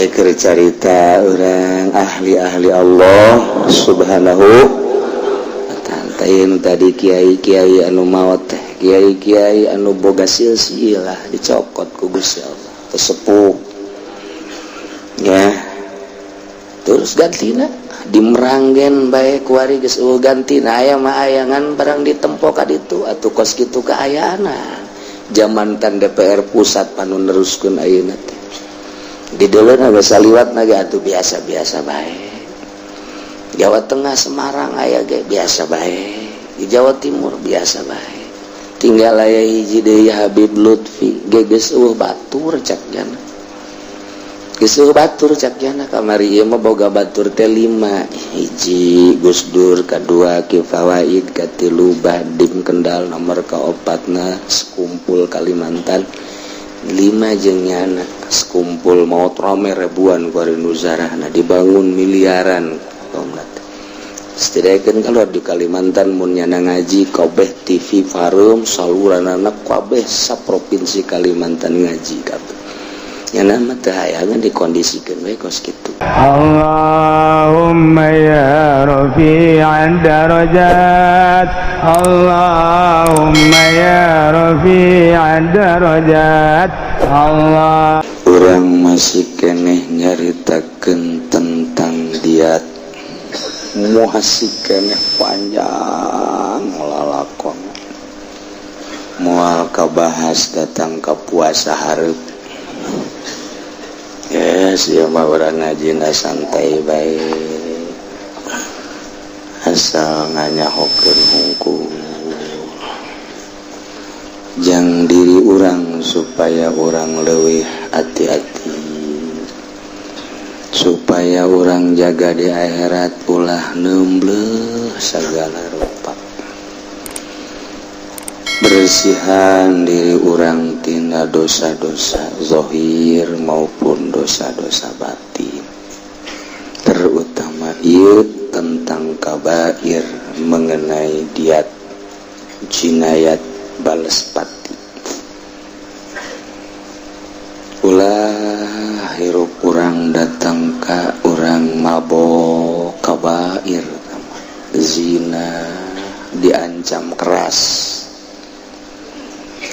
Keur carita urang ahli-ahli Allah Subhanahu wa ta'ala tadi, kiai-kiai anu maot teh, kiai-kiai anu boga silsilah dicokot ku Gusti Allah, sepuh ya, terus gantina di Meranggen bae kuari geus euweuh gantina. Aya mah aya, ngan barang ditempo ka ditu atuh kos kitu kaayaan zaman tan DPR pusat panu neruskeun ayeuna teh di deuleuna geus saliwat ge atuh biasa-biasa bae. Jawa Tengah, Semarang aya ge biasa bae, di Jawa Timur biasa bae. Tinggal aya hiji deui, Habib Lutfi ge geus euweuh batur cak jana, geus euweuh batur cak jana. Kamari ieu mah boga batur teh lima: hiji Gus Dur, kadua Ki Fawaid, katilu Badim Kendal, nomor kaopatna sekumpul Kalimantan, lima jeung nyana sekumpul. Maot rame ribuan kuari nu zarahna, dibangun miliaran. Setidaknya kalau di Kalimantan mun nyana ngaji kabeh TV Farum saluran anak kabeh sa provinsi Kalimantan ngaji kabeh. Nyana mah teu hayangan dikondisikeun we kos kitu. اللهم يا رفيع الدرجات، اللهم يا رفيع الدرجات، الله Urang masih keneh nyaritakeun tentang diat, masih keneh panjang lalakon, moal kabahas datang ke puasa hareup. Yes, ya mah urang ngajina santai bae, asal nganyahokeun hungkul jang diri urang supaya urang leuwih hati-hati, supaya urang jaga di akhirat, ulah nembleh segala rupa. Bersihan diri urang tina dosa-dosa zohir maupun dosa-dosa batin, terutama ieu tentang kabair mengenai diat jinayat balas pati. Ulah hirup urang datang ka urang mabok kabair, zina diancam keras,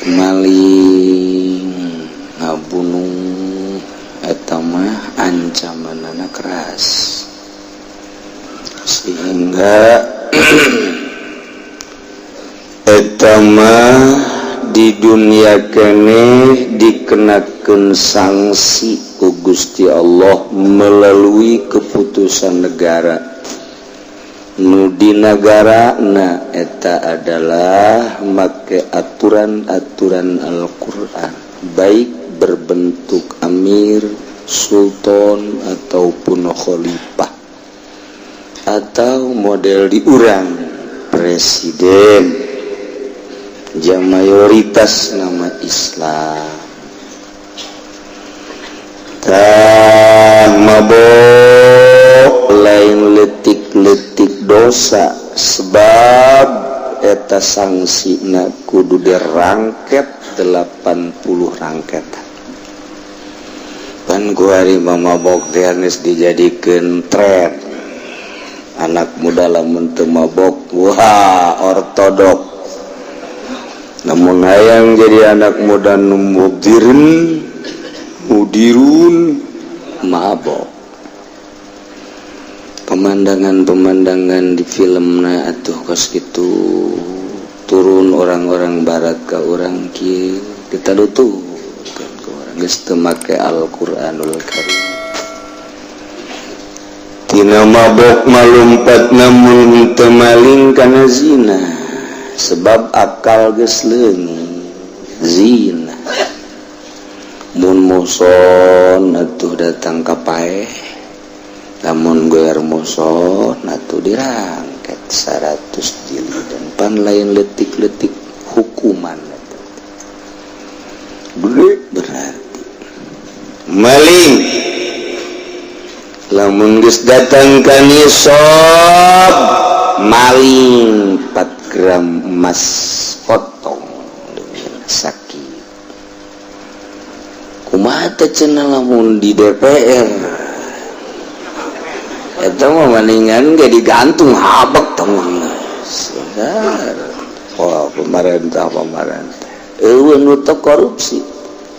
maling, ngabunuh, eta mah ancamanana keras, sehingga eta mah di dunia keneh dikenakan sanksi ku Gusti Allah melalui keputusan negara. Nu di negara na eta adalah make aturan-aturan Al-Quran, baik berbentuk amir, sultan, ataupun khalifah, atau model di urang presiden jam mayoritas nama Islam. Tah, mabok lain letik-letik dosa, sebab eta sanksi na kudu dirangket 80 rangketan. Pan kuari mabok geus dijadikan tren anak muda. Lamun teu mabok, wah, ortodok. Namun hayang jadi anak muda nu mudirin mudirun, mabok. Pemandangan-pemandangan di film na atuh kos gitu, turun orang-orang barat ke orang kieu, kita tuh kan ke orang geus teu make Al-Qur'anul Karim. Tina mabok malumpat, namun teu maling, kana zina, sebab akal geus leungit, zina. Mun muhson atuh datang ka paeh, lamun goer muhson atuh dirangket 100 jilidan. Pan lain letik-letik hukuman eta. Gede berarti maling lamun geus datang ka nisab maling 4 gram emas potong sakit. Kumaha Kumaha teh cenah lamun di DPR eta mah mendingan ge digantung habek tong. Wah, pemerintah pemerintah eueuh nu teu korupsi,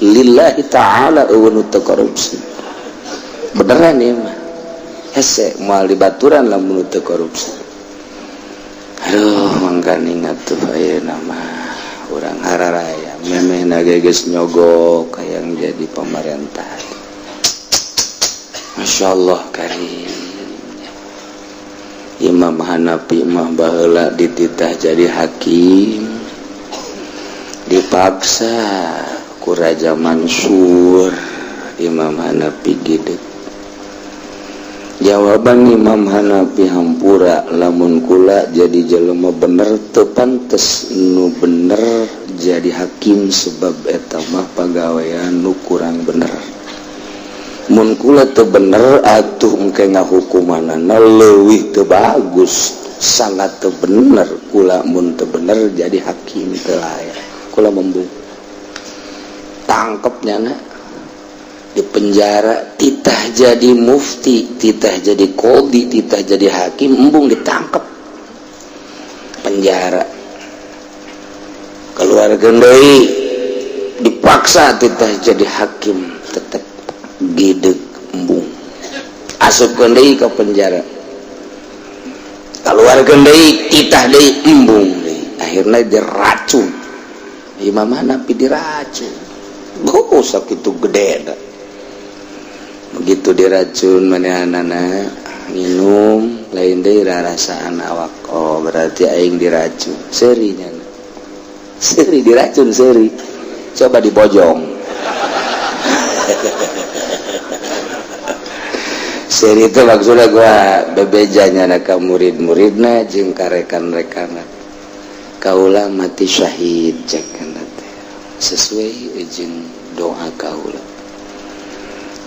lillahi ta'ala eueuh nu teu korupsi beneran ieu mah, hese moal dibaturan lamun nu teu korupsi. Aduh, mangkaning atuh ayeuna mah urang hararaya memehna ge geus nyogok hayang jadi pemerintah. Masya Allah karim. Imam Hanafi mah baheula dititah jadi hakim, dipaksa ku Raja Mansur. Imam Hanafi gideg. Jawaban Imam Hanafi, "Hampura, lamun kula jadi jelema bener teu pantes nu bener jadi hakim, sebab eta mah pagawean nu kurang bener. Mun kula teu bener atuh engke ngahukumanana leuwih teu bagus, sangat teu bener kula. Mun teu bener jadi hakim teu layak, kula embung." Tangkepnya na di penjara, titah jadi mufti, titah jadi qodhi, titah jadi hakim embung, ditangkep, penjara. Keluar deui, dipaksa titah jadi hakim, tetap gideg, embung. Asup deui ke penjara, keluar deui, titah deui, embung deui. Akhirnya diracun Imam Hanafi, diracun. Oh, sakitu gede dah. Begitu diracun manehna minum, lain deui rarasaan awak. Oh, berarti aing diracun. Seurinya seuri, diracun seuri, coba dibojong seuri. Itu maksudnya gua bebejanya ka murid-muridna jeung ka rekan-rekanna, "Kaula mati syahid," cek teh, "sesuai jeung doa kaula.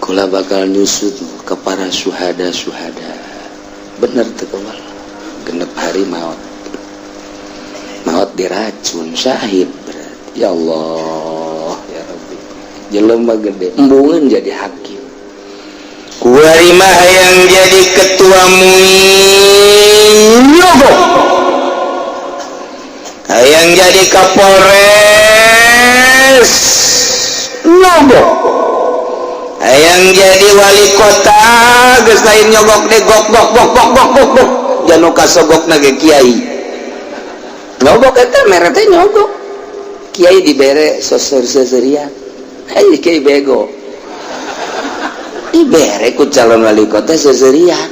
Kula bakal nyusut ke para suhada-suhada." Bener teu kawal, 6 hari maut, maut diracun syahid berarti. Ya Allah ya Rabbi, jelema gede embungan jadi hakim. Kuari mah yang jadi ketua MUI nyogok, hayang jadi Kapolres nyogok, hayang jadi wali kota geus lain nyogok deh, gok gok gok gok gok gok gok janu kasogok ge kiai nyogok. Eta mere teh nyogok, kiai dibere sosor-sosorian. Hei kiai bego, dibere ku calon wali kota seserian.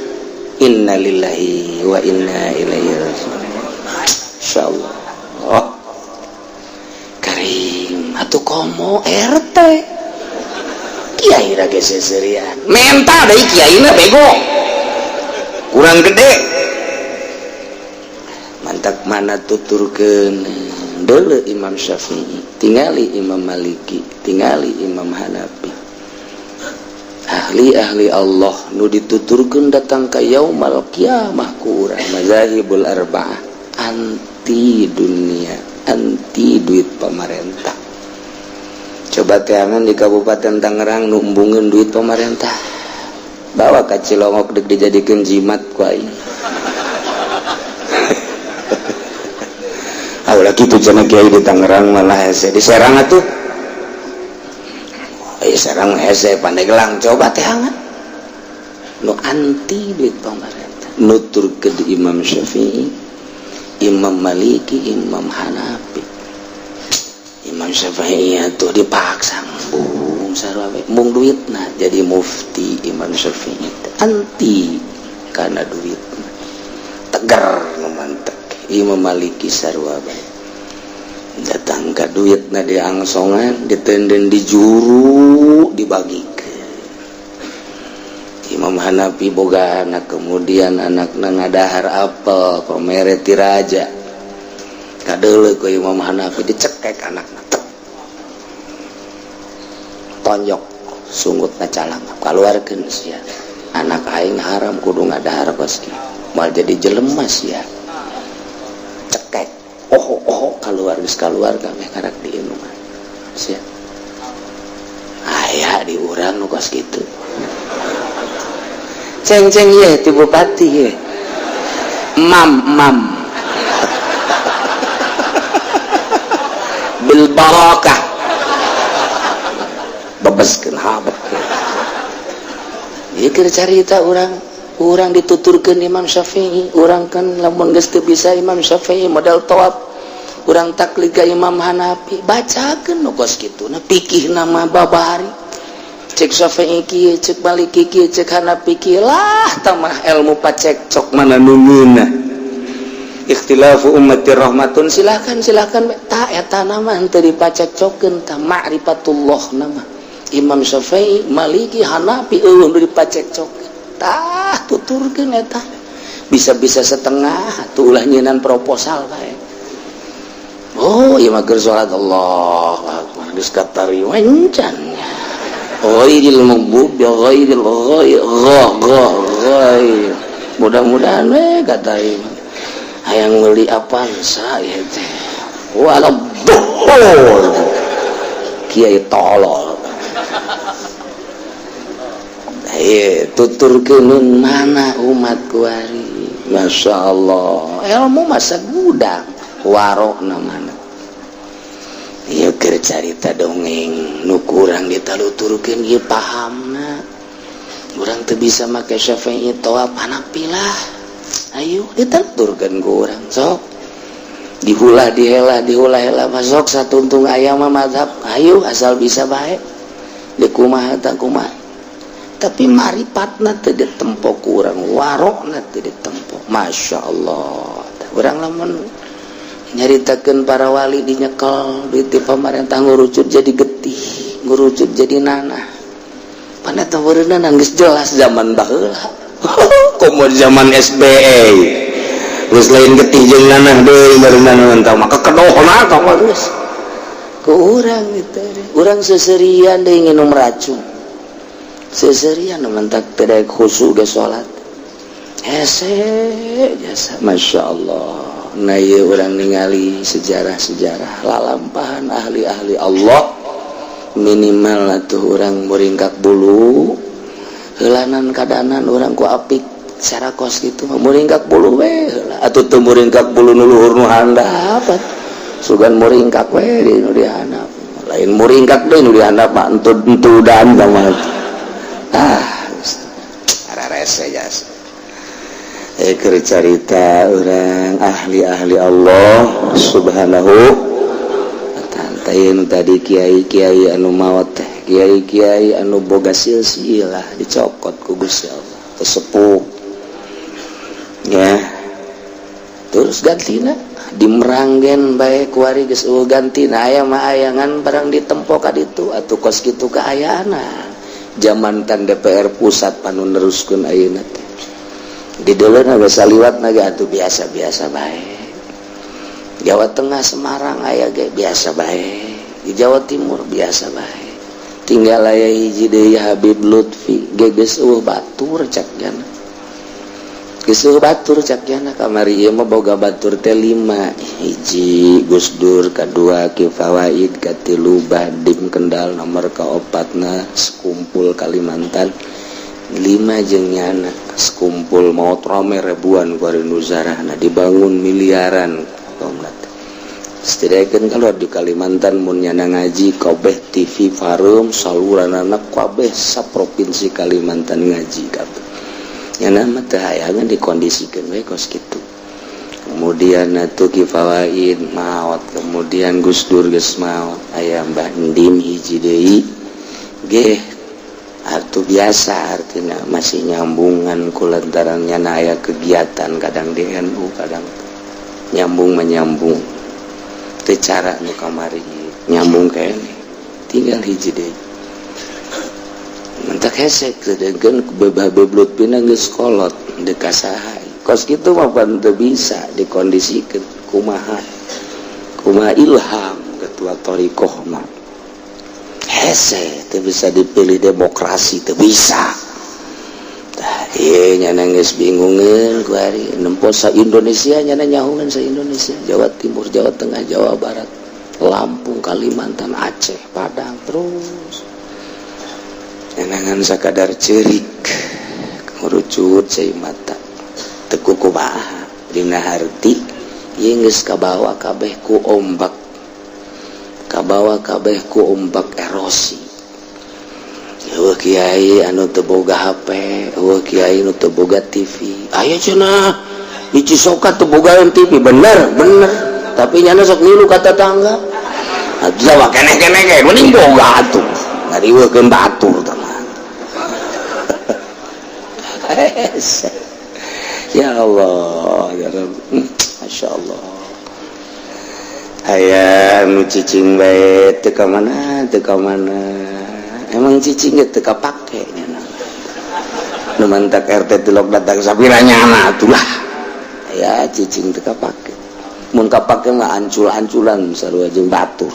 Innalillahi wa inna ilaihi raji'un. Insyaallah. Oh karim atuh, komo RT kiai rage seserian, mental deui kiai na bego kurang gede. Mantak mana tuturkeun deuleu Imam Syafi'i, tingali Imam Maliki, tingali Imam Hanafi, ahli-ahli Allah nu dituturkeun datang ka yaumal kiamah ku urang. Mazahibul arba'ah anti dunia, anti duit pemerintah. Coba teangan di Kabupaten Tangerang nu embungeun duit pemerintah, bawa ka Cilongok dek dijadikeun jimat ku aing. Ulah kitu cenah kiai di Tangerang, malah hese di Serang atuh. Eh, Serang hese, Pandeglang. Coba teangan nu anti duit pemerintah, nuturkeun di Imam Syafi'i, Imam Maliki, Imam Hanafi. Imam Syafi'i tuh dipaksa embung, sarua we embung duitna jadi mufti. Imam Syafi'i anti karena duit, tegar nu mantek. Imam Maliki sarua bae, datang ka duit na diangsongan, ditenden di juru, dibagi. Imam Hanafi boga anak, kemudian anak ngadahar apel, pamere ti raja. Kadeuleu ku Imam Hanafi, dicekek anak, tek, tonjok sungutna calang, "Kaluarkeun sia, anak aing haram, kudu ngadahar kos kieu, moal jadi jelema sia." Cekek, oh oh, keluar, geus keluar kabeh, karak diinuman sia. Aya Aya di urang nu kos kitu. Ceng-ceng ye ti bupati ye. Mam mam. Bil barakah. Bebeskeun habek. Ieu keur carita urang, urang dituturkeun Imam Syafi'i, urang kan lamun geus teu bisa Imam Syafi'i modal tawaf, urang taklid ka Imam Hanafi, bacakeun nu kos kitu na fikih nama babari. Cek Syafi'i kieu, cek Maliki kieu, cek Hanafi kieu lah tamah ilmu pacekcok mana nu ngeunah. Ikhtilafu ummati rahmatun, silakan silakan ta eta nama henteu dipacekcokkeun ta ma'rifatullah nama. Imam Syafi'i, Maliki, Hanafi eueuh nu dipacekcokkeun. Tah tuturkeun eta. Bisa-bisa setengah tuh ulah nyieun proposal bae. Oh, ieu mah keur salat Allahu akbar geus katarima encan. Ghairil maghdubi ghairil ghair gha gha ghair. Mudah-mudahan we kata ieu. Hayang meuli Avanza ieu teh. Waladduhul. Kiai tolol. Tuturkeun mana umat kuari. Masya Allah, ilmu masa gudang warok namana. Ieu keur carita dongeng nu kurang ditaluturkeun ieu pahamna. Urang teu bisa make Syafi'i tawaf Hanafi lah. Ayo dituturkeun ku urang sok. Dihulah dihelah dihulah-helah masuk satuntung aya mah mazhab. Ayo asal bisa bae. Di kumaha ta kumaha. Tapi maripatna teu ditempo ku urang, warokna teu ditempo. Masya Allah. Urang lamun nyaritakeun para wali dinyekel duit di pamarentah ngurucut jadi getih, ngurucut jadi nanah. Pan eta meureunna geus jelas zaman baheula. Komo zaman SBY. Geus lain getih jeung nanah deui meureunna tah maka kedohna tah mah geus. Ku urang itu, urang seserian deui nginum racun. Seserian mentak tidak khusyuk ge salat. Hese jasa Masya Allah. Nah ieu urang ningali sejarah-sejarah lalampahan ahli-ahli Allah minimal atuh urang muringkak bulu heulanan kadanan urang ku apik secara kos kitu mah muringkak bulu we heula atuh teu muringkak bulu nu luhur nu handap sugan muringkak we di nu dihandap lain muringkak deui nu dihandap mah entud-entudan mah. Ah, rese jasa. Keur carita urang ahli-ahli Allah Subhanahu wa ta'ala. Ieu tadi kiai-kiai anu maot teh, kiai-kiai anu boga silsilah dicokot ku Gusti Allah, tesepuh. Ya. Terus gantina di Meranggen bae kuari geus eueuh gantina aya mah aya ngan barang ditempo ka ditu atuh kos kitu kaayaana. Zaman tan DPR pusat panu neruskeun ayeuna teh. Di deuleuna geus saliwatna ge atuh biasa-biasa bae. Jawa Tengah Semarang aya ge biasa bae. Di Jawa Timur biasa bae. Tinggal aya hiji deui Habib Lutfi ge geus eueuh batur cak jana. Geus eueuh batur cak jana kamari ieu mah boga batur teh 5. Hiji Gus Dur, kadua Ki Fawaid, katilu Badim Kendal, nomor kaopatna sekumpul Kalimantan. 5 jeung nyana sekumpul maot rame ribuan kuari nu zarahna dibangun miliaran kaumna teh. Setidaknya kalau di Kalimantan mun nyana ngaji kabeh TV farem saluranana kabeh saprovinsi Kalimantan ngaji kabeh. Nyana mah teu hayangan dikondisikeun we kos kitu. Kemudian atuh Ki Fawaid maot, kemudian Gus Dur geus maot, aya Mbah Ndim hiji deui ge atuh biasa artinya masih nyambungan ku lantaran nyana aya kegiatan kadang di NU kadang nyambung menyambung teu cara nu kamari nyambung keneh tinggal hiji deui mentak hese sedengkeun Habib Lutfi geus kolot deuk ka saha kos kitu mah pan teu bisa dikondisikeun kumaha kumaha ilham ketua thariqah mah hese teu bisa dipilih demokrasi teu bisa. Tah ieu nyana geus bingungeun ku ari nempo sa Indonesia nyana nyahungan sa Indonesia Jawa Timur, Jawa Tengah, Jawa Barat, Lampung, Kalimantan, Aceh, Padang terus. Ngan sakadar cerik ngurucut cai mata teu kumaha dina harti ieu geus kabawa kabeh ku ombak, kabawa kabeh ku ombak erosi. Eueuh kiai anu teu boga HP, eueuh kiai anu teu boga TV. Aya cenah di Cisoka teu bogaan TV, bener bener, tapi nyana sok ngilu ka tetangga. Atuh sawa keneh-keneh ge mending boga atuh, ngariweukeun batur tah. Ya Allah, ya Rabb, Masya Allah. Aya nu cicing bae teu ka mana, teu ka mana. Emang cicing ge teu kapake nya. Nu mantak RT tilok datang sapira nyana atulah. Aya cicing teu kapake. Mun kapake mah ancul-anculan sarua jeung batur.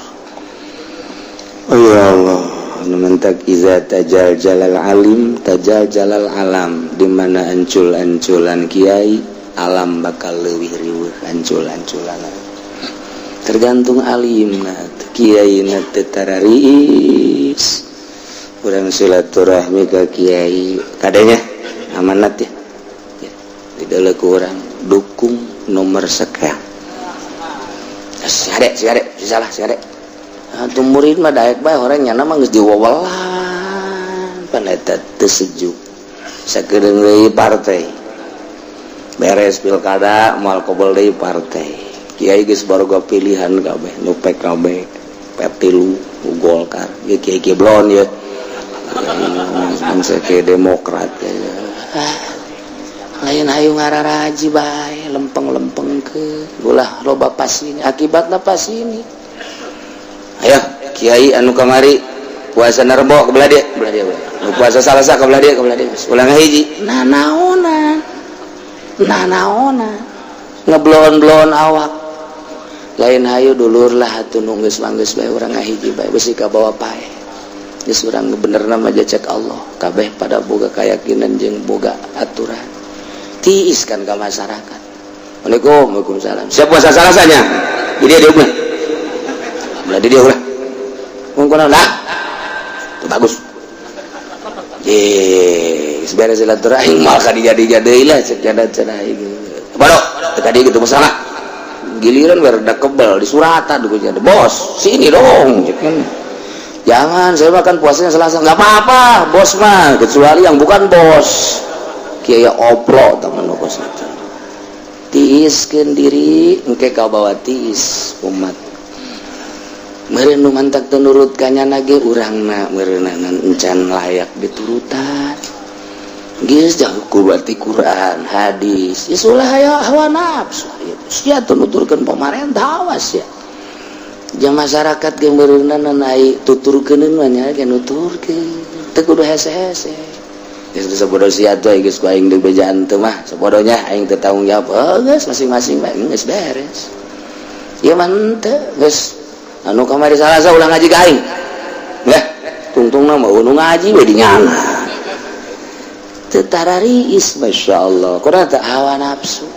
Oh ya Allah. Mentak iza tajal jalal alim tajal jalal alam, di mana ancul-anculan kiai alam bakal leuwih riweuh ancul-anculan. Tergantung alimna, kiai na teu tarariis. Urang silaturahmi ka kiai kadenya amanat ya, ya di ku urang dukung nomor sekian. Si hade, si hade, si salah, si hade. Atuh murid mah daek bae orang nyana mah geus diwewelan pan eta teu sejuk. Sakedeung deui partai beres pilkada moal kobel deui partai. Kiai geus baroga pilihan kabeh nu PKB, P3, Golkar, ieu kiai kiai blon ya. Bangsa kiai Demokrat ya. Lain hayu ngararaji bae lempeng-lempeng ke ulah loba pasini, akibatna pasini. Ayo kiai anu kamari puasa Rebo ke belah dia, belah dia, belah. Nu puasa Salasa ke belah dia, ke belah dia. Ulang hiji. Nah naona. Nah naona. Ngeblon-blon awak. Lain hayu dulur lah atuh nu geus manggeus bae urang ngahiji bae besi ka bawa pae. Geus urang benerna mah cek Allah. Kabeh pada boga keyakinan jeung boga aturan. Tiis kan ka masyarakat. Waalaikumsalam, waalaikumsalam. Siap puasa Salasanya? Jadi dia ulah. Belah dia ulah. Mungkin lah. Itu bagus. Ye, beres silaturahim mal ka dijadi-jadi lah cek cenah cenah aing. Bodoh, tadi gitu masalah. Giliran berda kebel di suratan jadi bos, sini dong. Jangan, saya makan puasanya Selasa. Nggak apa-apa, bos mah, kecuali yang bukan bos. Kiai oplo teman bos itu. Tiiskeun diri, engke kabawa tiis umat. Meureun nu mantak teu nurut ka nyana ge urangna meureunana encan layak diturutan. Geus jauh ku berarti Quran, hadis. Geus ulah aya hawa nafsu. Sia teu nuturkeun pamarentah awas ya. Jeung masyarakat ge meureunana ai tuturkeuneun mah nya ge nuturkeun. Teu kudu hese-hese. Geus sabodo sia tuh geus ku aing dibejaan teu mah sabodonya aing teu tanggung jawab. Oh geus masing-masing bae geus beres. Ieu mah henteu geus anu kamari Salasa ulah ngaji ka aing. Nggah, tungtungna mah nu ngaji we di nyana. Teu tarariis masyaallah. Kurang teh hawa nafsu.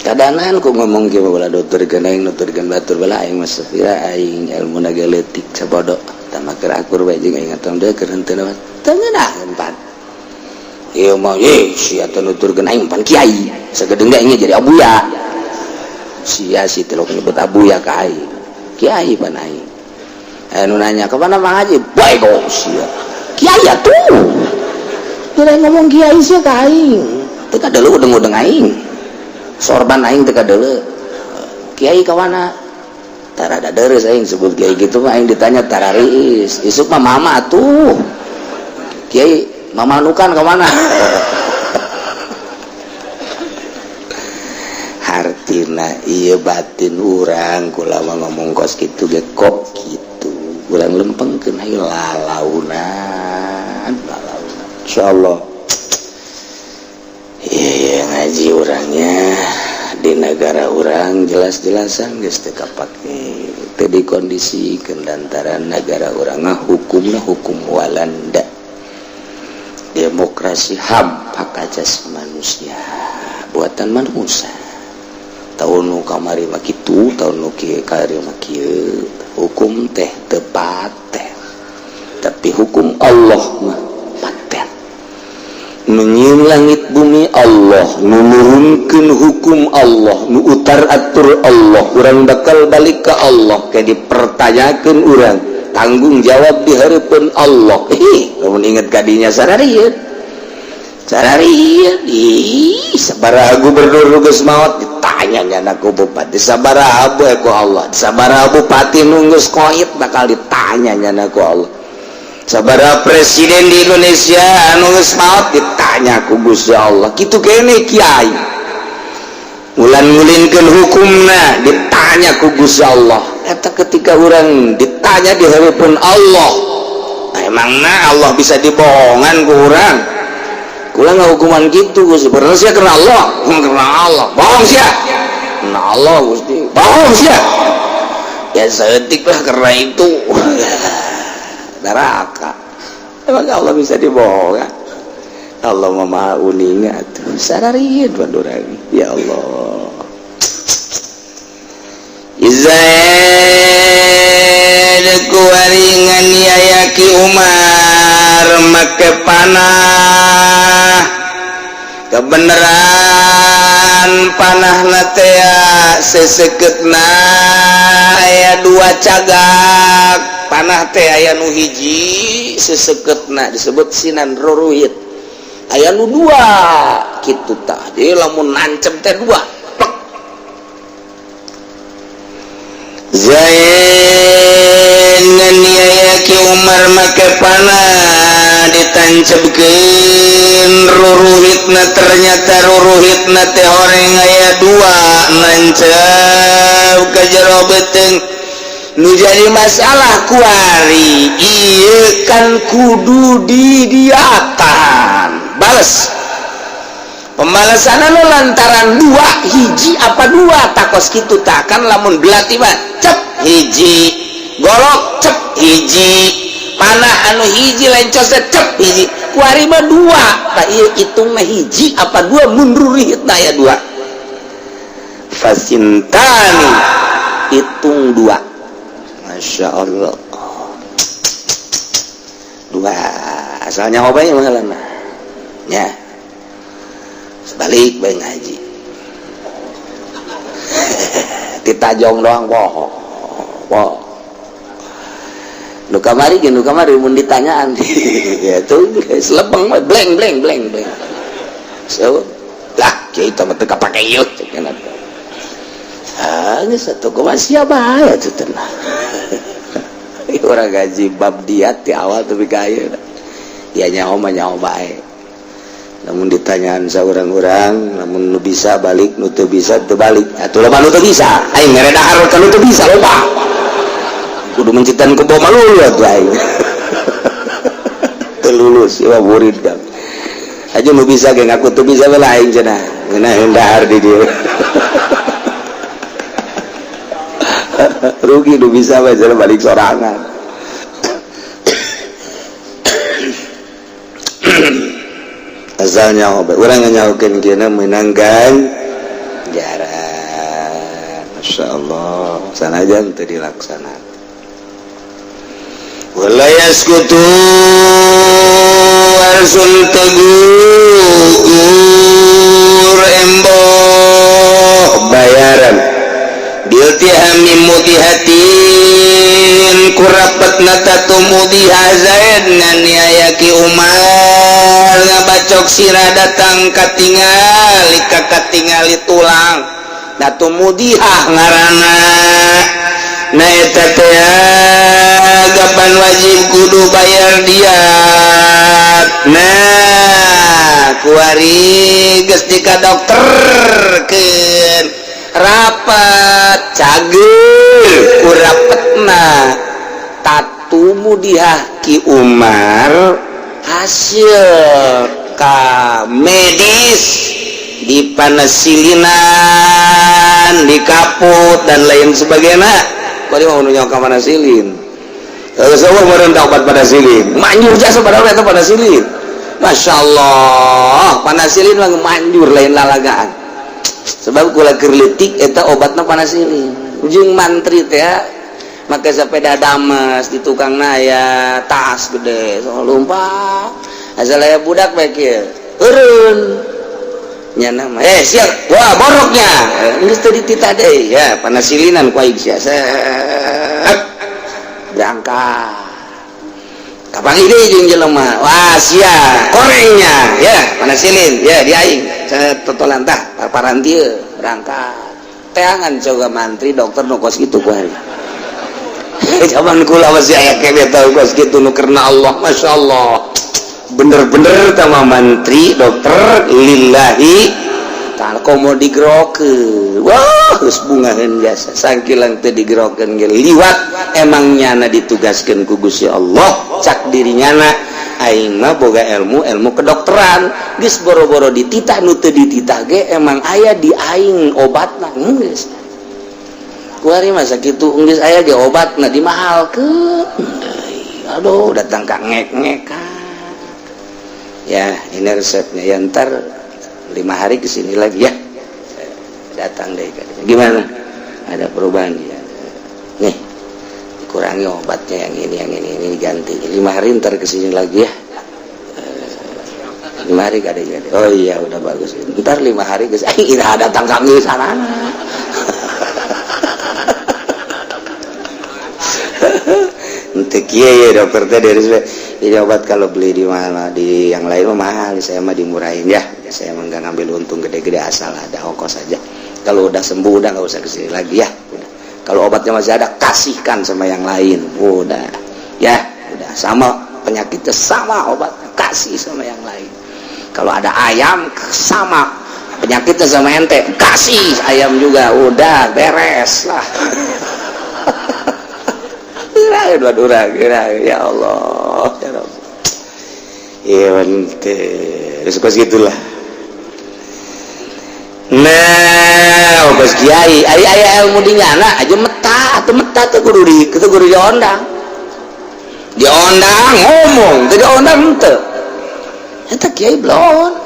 Kadanan ku ngomong kieu ulah nuturkeun aing nuturkeun batur bala aing mah sapira aing ilmuna ge leutik sabodo. Tah keur akur bae jeung aing atuh deui keur henteu mah teu ngeunaheun pan. Ieu mah ye sia teh nuturkeun aing pan kiai. Sagedeung ge aing jadi abuya. Sia si teh nyebut abuya ka aing. Kiai pan aing. Anu nanya ke mana Mang Haji? Bae kok sia. Kiai atuh. Kira ngomong kiai sia ka aing. Teu kadeuleu udeng-udeng aing. Sorban aing teu kadeuleu. Kiai ka mana? Tarada deres aing sebut kiai gitu mah aing ditanya tarariis. Isuk mah mama atuh. Kiai mamanukan ka mana? Hartina ieu batin urang kula mah ngomong kos kitu ge kok kitu. Urang lempengkeun hayu lalaunan, lalaunan. Insyaallah. Iya ngaji urangnya di negara urang jelas-jelasan geus teu kapake. Teu dikondisikeun lantaran negara urang mah hukumna hukum Walanda. Demokrasi HAM, hak asasi manusia, buatan manusia. Tahun nu kamari mah kitu, tahun nu kieu kamari mah kieu. Hukum teh tepat teh. Tapi Tapi hukum Allah mah paten. Nu nyieun langit bumi Allah, nu nurunkeun hukum Allah, nu utar atur Allah. Urang bakal balik ke Allah, kayak dipertanyakeun urang, tanggung jawab di hareupeun Allah. Ih, lamun inget kadinya sararieun. Sararieun, ih, sabaraha gubernur nu geus maot ditanya nyana ku bupati, sabaraha ku Allah, sabaraha bupati nu geus koit bakal ditanya nyana ku Allah. Sabaraha presiden di Indonesia anu geus maot ditanya ku Gusti Allah. Kitu kene kiai. Ngulan-ngulinkeun hukumna ditanya ku Gusti Allah. Eta ketika urang ditanya di hareupeun Allah, nah, emangna Allah bisa dibohongan ku urang? Kula ngahukuman kitu Gusti, bener sia karena Allah, karena Allah. Bohong sia. Karena Allah Gusti. Bohong sia. Ya saeutik lah karena itu. Neraka. Emang Allah bisa dibohongan? Allah mah maha uninga atuh. Sararieun pandurang. Ya Allah. Zaid kuwaringan yaya Ki Umar make panah kebenaran panah tea seseketna aya dua cagak panah teh aya nu hiji seseketna disebut sinan ruruhit aya nu dua kitu tah jadi lamun nancep teh dua plek. Zain nganiaya Ki Umar make panah ditancepkeun ruruhitna ternyata ruruhitna teh horeng aya dua nancep ka jero beuteung. Nu jadi masalah kuari ieu kan kudu didiatan bales pembalasan anu lantaran dua hiji apa dua takos kitu takkan lamun belati mah cep hiji golok cep hiji panah anu hiji lencos cep hiji kuari mah dua tah ieu hitungna hiji apa dua mun rurihitna aya dua fasintani hitung dua. Masya Allah dua asalnya apa ya mahalana ya sebalik bae ngaji ditajong doang bohong bohong nu kamari ge nu kamari mun ditanyaan ya tuh selebeng bleng bleng bleng bleng so lah kieu mah teu kapake ieu cenah. Ah geus atuh kumaha sia bae atuh tenang. Orang gaji bab diat di awal tapi kaya ya nyaho mah nyaho bae namun ditanyaan saurang-urang namun nu bisa balik nu teu bisa teu balik atuh loba nu teu bisa aing mere dahar ka nu teu bisa loba kudu mencitan ku boma lulu atuh aing teu lulus ieu murid kan aja nu bisa ge ngaku teu bisa we aing cenah ngeunaheun dahar di dieu rugi nu bisa we cenah balik sorangan. Asal nyaho bae urang nyahokeun kieu meunang ganjaran. Masyaallah sanajan teu dilaksanakan. Wala yaskutu arsun tegugur emboh bayaran biltihami mudihatin kurapatna tatumudiha Zaid nganiaya Ki Umar ngabacok sirah datang katingali kakatingali tulang datumudiha ngaranna na eta teh gapan wajib kudu bayar diat. Nah kuari geus dikadokterkeun rapat cager kurapetna tatumu diha Ki Umar hasil ka medis dipanesilinan dikaput dan lain sebagainya. Bari mau nunjuk ka panasilin semua meureun obat panasilin manjur jasa padahal eta panasilin. Masya Allah panasilin mah manjur lain lalagaan sebab kula keur leutik eta obatna panasilin jeung mantri teh Make sepeda damas di tukang naya tas gede so lompat asal aya budak bae kieu eureun nya nama siap wah boroknya geus teu dititah deui ya panasilinan ku aing sia set berangkat kapan deui jeung jelema wah sia korengnya ya panasilin ya di aing totolan tah paparan dieu berangkat teangan coba mantri dokter nu kos kitu ku hari zaman kula masih aya kene tau kos kitu nu karena Allah masyaallah bener-bener sama mantri dokter lillahi ta'ala komo digerokeun wah geus bungaheun jasa sangkilang teu digerokeun ge liwat emang nyana ditugaskeun ku Gusti Allah cak diri nyana aing mah boga ilmu ilmu kedokteran geus boro-boro dititah nu teu dititah ge emang aya di aing obatna geus kuari mah sakitu geus aya ge obatna dimahalkeun aduh datang ka ngek-ngekan ya ini resepnya ya ntar 5 hari kesini lagi ya datang deh gimana ada perubahan ya nih dikurangi obatnya yang ini diganti 5 hari ntar kesini lagi ya 5 hari gak ada. Oh iya udah bagus ntar 5 hari guys ira datang kami sana untuk iya ya dokter teh dari ini obat kalau beli di mana di yang lain mah mahal saya mah dimurahin ya saya mah nggak ngambil untung gede-gede asal ada ongkos saja kalau udah sembuh udah nggak usah kesini lagi ya udah. Kalau obatnya masih ada kasihkan sama yang lain udah ya udah sama penyakitnya sama obatnya kasih sama yang lain kalau ada ayam sama penyakitnya sama ente kasih ayam juga udah beres lah. Ya Allah ya Rabb iya terus kos gitulah nah kos kiai aya ilmu di nyana aja meta atau meta tuh kudu di itu kudu diondang diondang ngomong teu diondang henteu eta kiai blon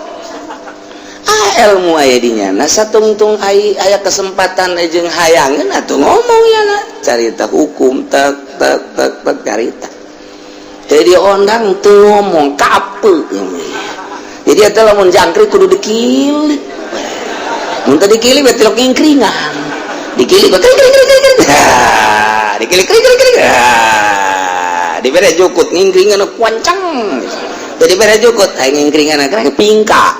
ilmu aya di nyana satungtung aya kesempatan jeung hayangeun atuh ngomong ya na carita hukum tek tek tek tek carita jadi ondang teu ngomong kape jadi eta lamun jangkrik kudu dikilik mun teu dikilik berarti lok ngingkringan dikilik kring kring kring kring dikilik kring kring kring dibere jukut ngingkringan kuancang teu dibere jukut aya ngingkringan kring pingka.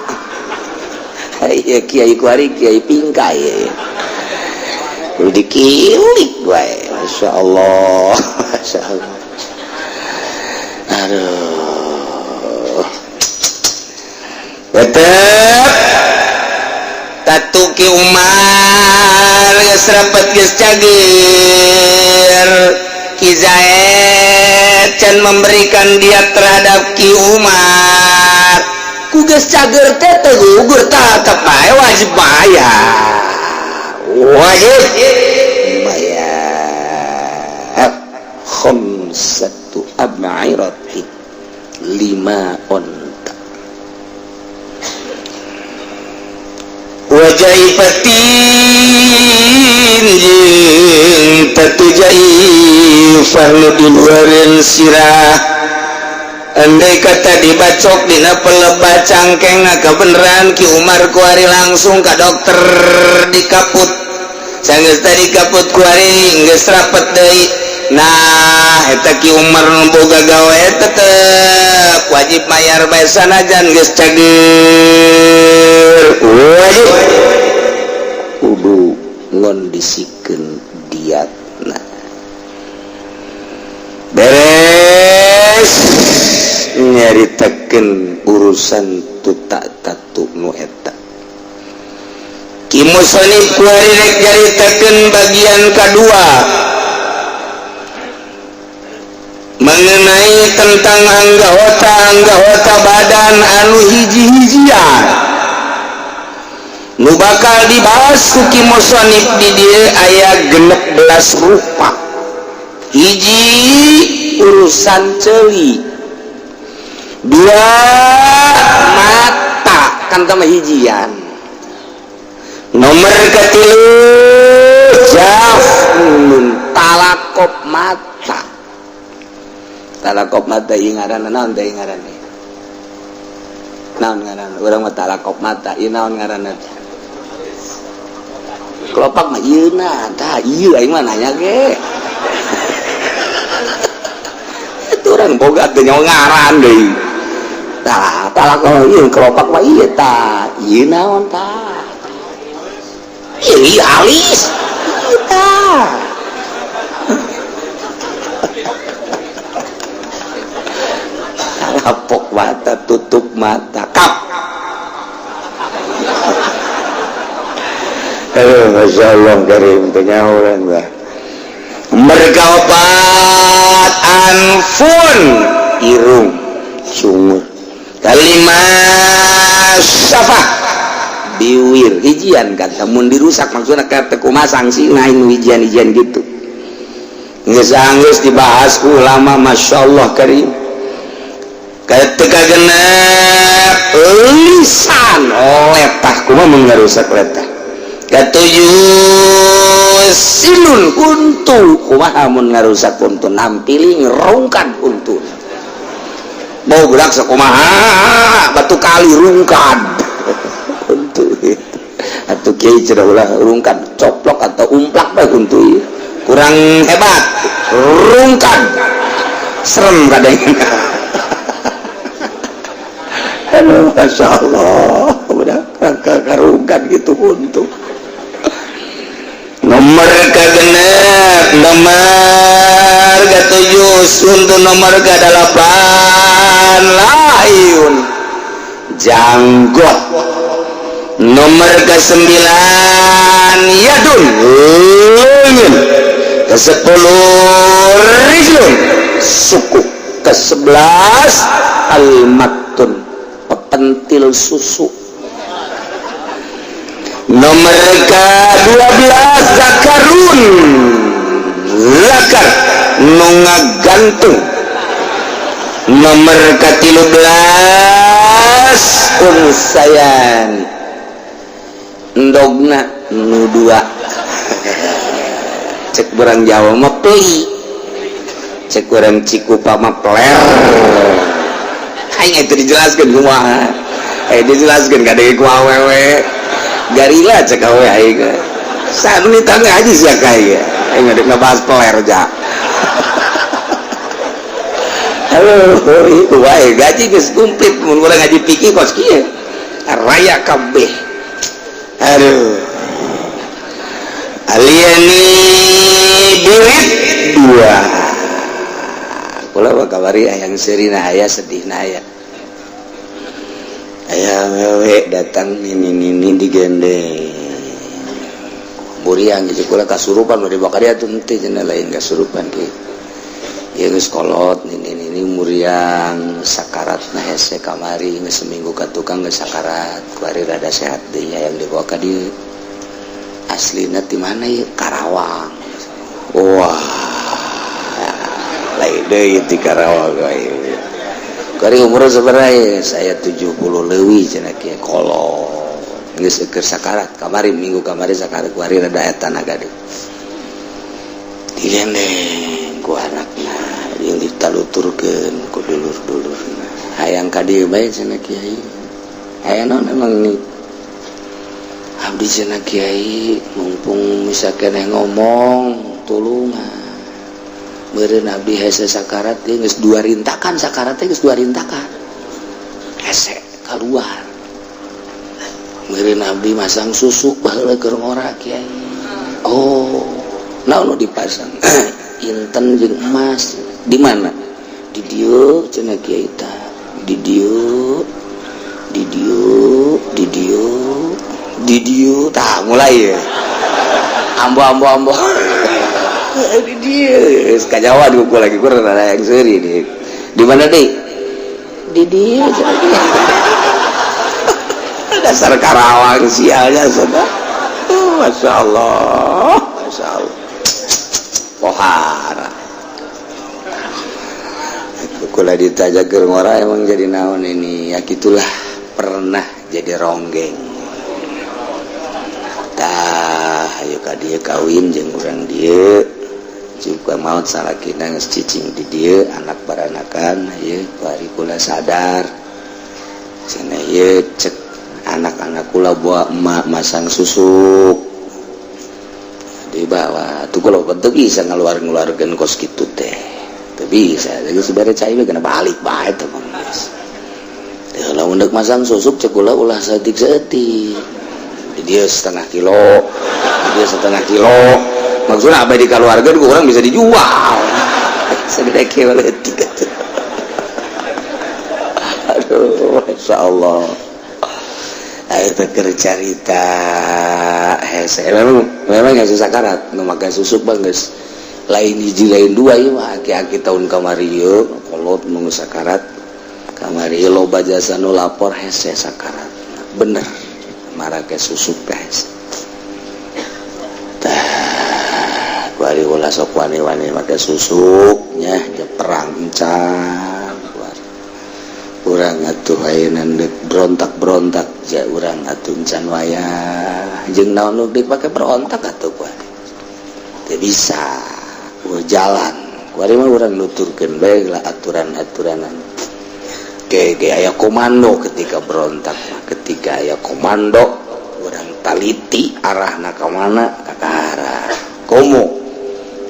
Iya kiai kuari kiai pingkai ya. Kudu dikilik wae masyaallah masyaallah aduh tetep tatu Ki Umar geus rapet geus cageur Ki Zaid can memberikan dia terhadap Ki Umar ku geus cager teh teu gugur tetep bae wajib bayar wajib bayar khamsatu ab'irati 5 onta wajaifatin jeung tatu jaifah nu diluareun sirah. Andai kata dibacok dina pelebah cangkeng kebenaran Ki Umar kuari langsung ka dokter dikaput sanggeus tadi kaput kuari geus rapet deui nah eta Ki Umar nu boga gawe tetep wajib mayar bae sanajan geus cager wajib kudu ngondisikeun diatna beres nyaritakeun urusan tutak tatu nu eta Ki Musonif kuari rek nyaritakeun bagian kadua mengenai tentang anggota badan anu hiji-hijian nu bakal dibahas ku Ki Musonif di dieu aya 16 rupa. Hiji urusan ceuli, dua mata kan sama hijian, nomor ketilu jafnun talak Talakop mata, talakop mata ieu ngaranna naon teh? Ngaranna naon? Ngaranna urang mah talakop mata, ieu naon ngaranna? Kelopak mah ieu na tah ieu. Aing mah nanya ge itu orang boga teh nyawa ngaran deui. Tah, talakop ieu, kelopak mah ieu. Tah, ieu naon? Tah, ieu, ieu alis ieu. Tah, talapok mata, tutup mata kap. Aduh, Masya Allah karim, teu nyaho bah. Mereka opat, anfun, irung, sumur. Kalima, syafah, biwir, hijian kata mun dirusak, maksudnya kata kumaha sanksi nain hijian-hijian gitu. Geus anggeus dibahas ku ulama, Masya Allah karim. Ketika genep, lisan, letah, kumaha mun ngarusak letah. Ketujuh, sinun, untu, kumaha mun ngarusak untu, nampili ngerungkan untu, mau gerak sakumaha batu kali rungkan untu. Atau kiai cenah ulah rungkan, coplok atau umplak bae untu kurang hebat, rungkan serem kadang. Aduh, Masya Allah, udah karungkan gitu untuk nomor kegenep, nomor ketujuh, untuk nomor ke-8, layun, janggot. Nomor ke-9, yadun, leungeun. Ke-10, rijlun, suku. Ke-11, almatun, pentil susu. Nomor ke-12, zakarun, zakar nu ngagantung. Nomor ke-13, unsayan, endogna nu dua, cek urang Jawa mah peli, cek urang Cikupa mah peler. Aing itu dijelaskan kumaha, eh, dijelaskan kadang ku awewe garila, cek awewe aing saat ini tangga aja sih kayak aing ada ngebahas peler ja. Halo, itu wae gaji geus komplit mun urang ngaji fikih kos kieu raya kabeh. Aduh, aliani birit dua. Kula mah kamari hayang seurina aya, sedihna aya. Aya awewe datang nini-nini digendeng. Buriang gitu kula kasurupan bari bakal atuh henteu cenah, lain kasurupan kieu. Ieu geus kolot nini-nini muriang sakarat na hese kamari, geus seminggu ka tukang geus sakarat, kuari rada sehat deui hayang dibawa ka dieu. Aslina ti mana ieu? Karawang. Wah, lain deui ti Karawang wae. Kuari umur sabaraha? Saya 70 leuwih cenah kieu, kolot. Geus keur sakarat kamari, minggu kamari sakarat, kuari rada eta naga deui. Digendeng ku anakna jeung ditaluturkeun ku dulur-dulurna. Hayang ka dieu bae cenah, kiai. Aya naon emang nih? Abdi cenah, kiai, mumpung bisa keneh ngomong, tulungan. Meureun abdi hese sakarat ieu geus dua rintakan, sakarat teh geus dua rintakan. Hese keluar. Meureun abdi masang susuk baheula keur ngora, kiai. Oh, naon nu dipasang? Inten jeung emas. Di mana? Di dieu cenah kiai tah. Di dieu, di dieu, di dieu, di dieu. Tah mulai ya. Ambo ambo ambo. Di dieu. Kajawa di lagi kurang ada yang seuri di. Di mana deui? Di dieu cenah kiai. Dasar Karawang sialnya sudah. Oh, Masya Allah, Masya Allah. Pohara. Kula ditanya keur ngora emang jadi naon ini? Ya gitulah, pernah jadi ronggeng. Tah, ayo ka dieu kawin jeung urang dieu. Juga maut salakina geus cicing di dieu, anak baranakan ieu. Bari kula sadar cenah ieu, cek anak-anak kula, bawa emak masang susuk di bawah tuh. Kalau bentuk bisa ngeluar-ngeluarkan kos gitu teh teu bisa. Jadi sebenarnya cai we kena balik bae teh mah geus. Teu lamun deuk masang susuk, cek kula, ulah saeutik-saeutik. Di dia setengah kilo, di dia setengah kilo, maksudnya apa dikeluarkan ku orang bisa dijual segede kieu leutik atuh. Aduh, masya Allah. Ayo teh keur carita hese, memang memang hese sakarat nu make susuk mah geus lain hiji lain dua. Ieu mah aki-aki tahun kamari ieu kolot nu sakarat kamari, loba jasa nu lapor hese sakarat bener marake susuk teh hese. Tah, kuari ulah sok wani-wani make susuk nya, je perang encan. Kuari urang atuh ayeuna deuk berontak-berontak ja urang atuh encan wayah jeung naon nu dipake berontak atuh. Kuari teu bisa ulah jalan. Kuari mah urang nuturkeun bae lah aturan-aturanan ge ge aya komando. Ketika berontak mah, ketika aya komando, urang taliti arahna ka mana, ka arah komo.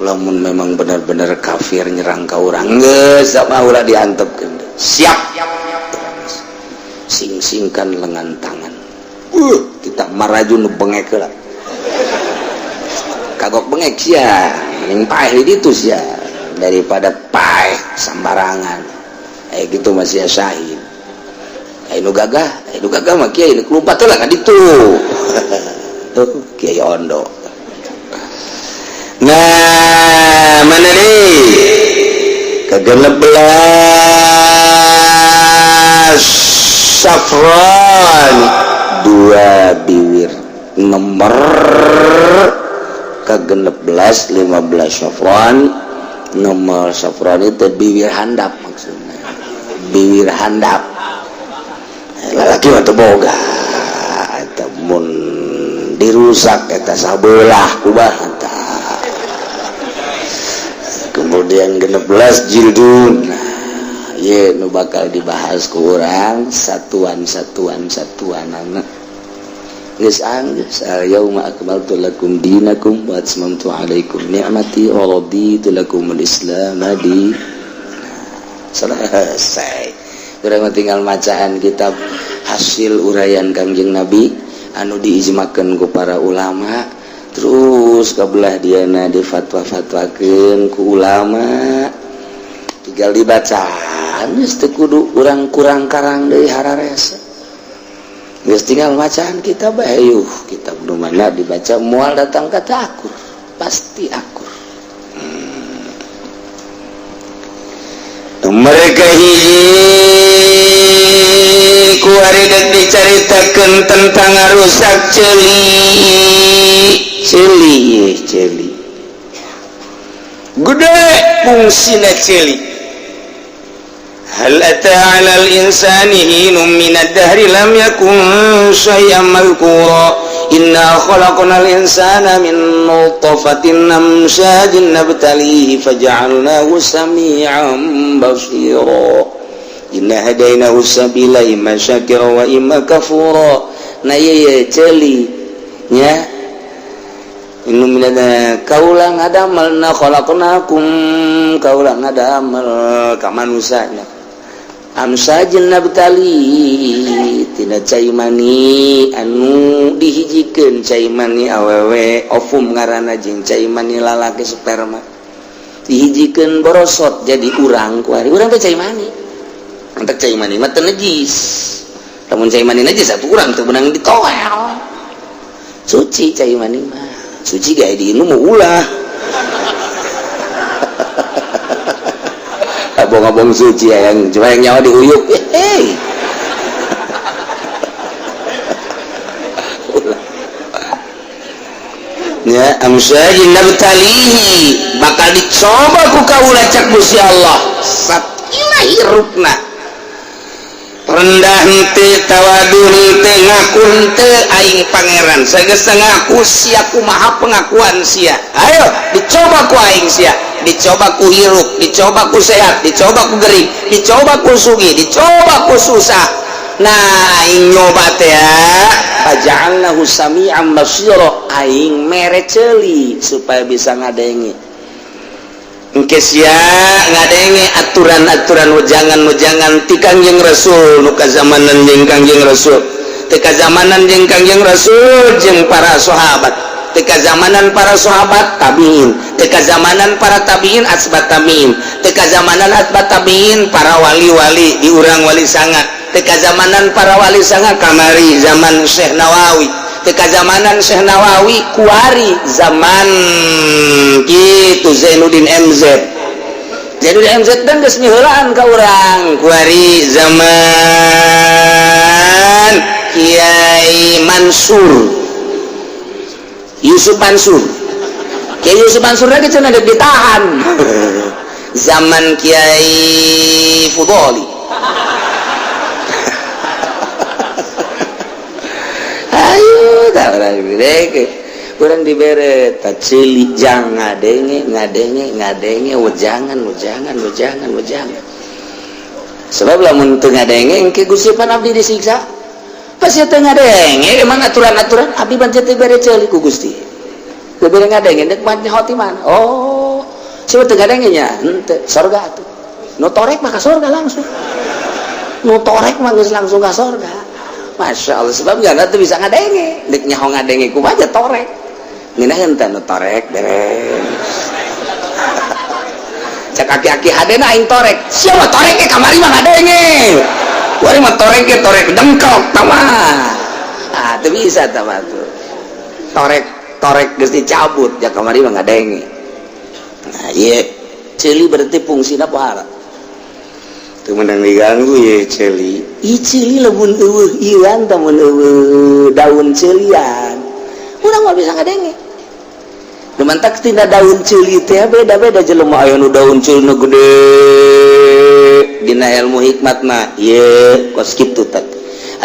Lamun memang benar-benar kafir nyerang ka urang, geus sama ulah diantepkeun, siap sing-singkan lengan tangan, kita maraju nu bengek heula, kagok bengek sia, mending paeh di ditu sia daripada paeh sambarangan. Eh, gitu masih syahid. Eh, nu gagah, eh, nu gagah mah kiai nu lumpat lah ka ditu tuh, Kiai Ondo. Nah, mana nih ke-16 Safron, dua biwir nomor ke-16 15 Safron. Nomor Safron itu biwir handap, maksudnya biwir handap. Lalaki mah teu boga eta, mun dirusak eta sabelah kumaha tah. Kemudian 16 jildun. Nah, ye nu bakal dibahas ku urang satuan-satuan satuan anak geus anggeus. Al yauma akmaltu lakum dinakum wa atmamtu alaikum ni'mati wa raditu lakumul islam di. Selesai. Urang mah tinggal macaan kitab hasil uraian Kangjeng Nabi anu diijmakeun ku para ulama, terus kabelah diana difatwa-fatwakeun ku ulama, tinggal dibaca geus, teu kudu urang kurang karang deui hararese geus, tinggal bacaan kitab bae. Yuh, kitab nu mana dibaca moal datang kata akur, pasti akur. Mereka hiji kuari dek dicaritakeun tentang rusak ceuli ceuli ceuli gede fungsina ceuli. هل أتى على الإنسان حين من الدهر لم يكن شيئا مذكورا إنا خلقنا الإنسان من نطفة أمشاج نبتليه فجعلناه سميعا بصيرا إنا هديناه السبيل إما شاكرا وإما كفورا. Nah, iya ceuli nya. Inu minana kaula ngadamel na khalaqnakum, kaula ngadamel ka manusana amsajin nabtali tina cai mani anu dihijikeun, cai mani awewe ovum ngaranna jeung cai mani lalaki sperma dihijikeun, borosot jadi urang. Kuari urang teh cai mani. Entek cai mani mah teu najis. Lamun cai mani najis atuh urang teu beunang ditoel. Suci cai mani mah, suci gak diinum mau ulah abong-abong suci ya, yang cuma yang nyawa diuyuk. Hei, ulah ya. Amsyajin nabtalihi, bakal dicoba ku kaula cak Gusti Allah saat hirupna. Rendah henteu, tawadu henteu, ngaku henteu aing pangeran. Sageus ngaku sia kumaha pengakuan sia? Ayo dicoba ku aing sia. Dicoba ku hirup, dicoba ku sehat, dicoba ku gering, dicoba ku sugih, dicoba ku susah. Nah, aing nyoba teh faja'alnahu sami'an basira, aing mere ceuli supaya bisa ngadenge. Engke sia ngadenge aturan-aturan, wejangan-wejangan ti Kangjeng Rasul nu kazamanan jeung Kangjeng Rasul, teu kazamanan jeung Kangjeng Rasul jeung para sahabat, teu kazamanan para sahabat tabiin, teu kazamanan para tabiin asbat tabiin, teu kazamanan asbat tabiin para wali-wali di urang Wali Sanga, teu kazamanan para Wali Sanga kamari zaman Syekh Nawawi, teu kazamanan Syekh Nawawi kuari zaman gitu Zainuddin MZ. Zainuddin MZ dan geus miheulaan ka urang kuari zaman Kiai Mansur, Yusuf Mansur. Kiai Yusuf Mansur lagi cenah dek ditahan zaman Kiai Fudoli. Ayo tak kurang dibere tak ceuli jang ngadenge ngadenge ngadenge wejangan wejangan wejangan wejangan. Sebab lamun teu ngadenge engke Gusti pan abdi disiksa. Pasti teu ngadenge emang aturan-aturan abdi pan teu bere ceuli ku Gusti. Teu bere ngadenge deuk mah nyaho ti mana? Oh, siapa teu ngadenge nya? Henteu, sorga atuh. Nu torek mah ka sorga langsung. Nu torek mah geus langsung ka sorga. Masya Allah, sebab nggak tuh bisa ngadenge, dek nyaho ngadenge kumaha aja torek. Ngeunaheun teh nu torek beres. Cek aki-aki hadena aing torek. Siapa torek ke kamari mah ngadenge. Kuari mah torek ke torek dengkok tama. Ah, teu bisa tama tuh. Torek torek geus dicabut ya kamari mah ngadenge. Nah, ieu ceuli berarti fungsina pohara. Teu meunang diganggu ye ceuli. Ih ceuli lamun eueuh ieuan tah mun eueuh daun ceulian. Urang mah bisa ngadenge. Nu mantak tina daun ceuli teh beda-beda jelema, aya nu daun ceulina gede. Dina ilmu hikmat mah ieu kos kitu teh.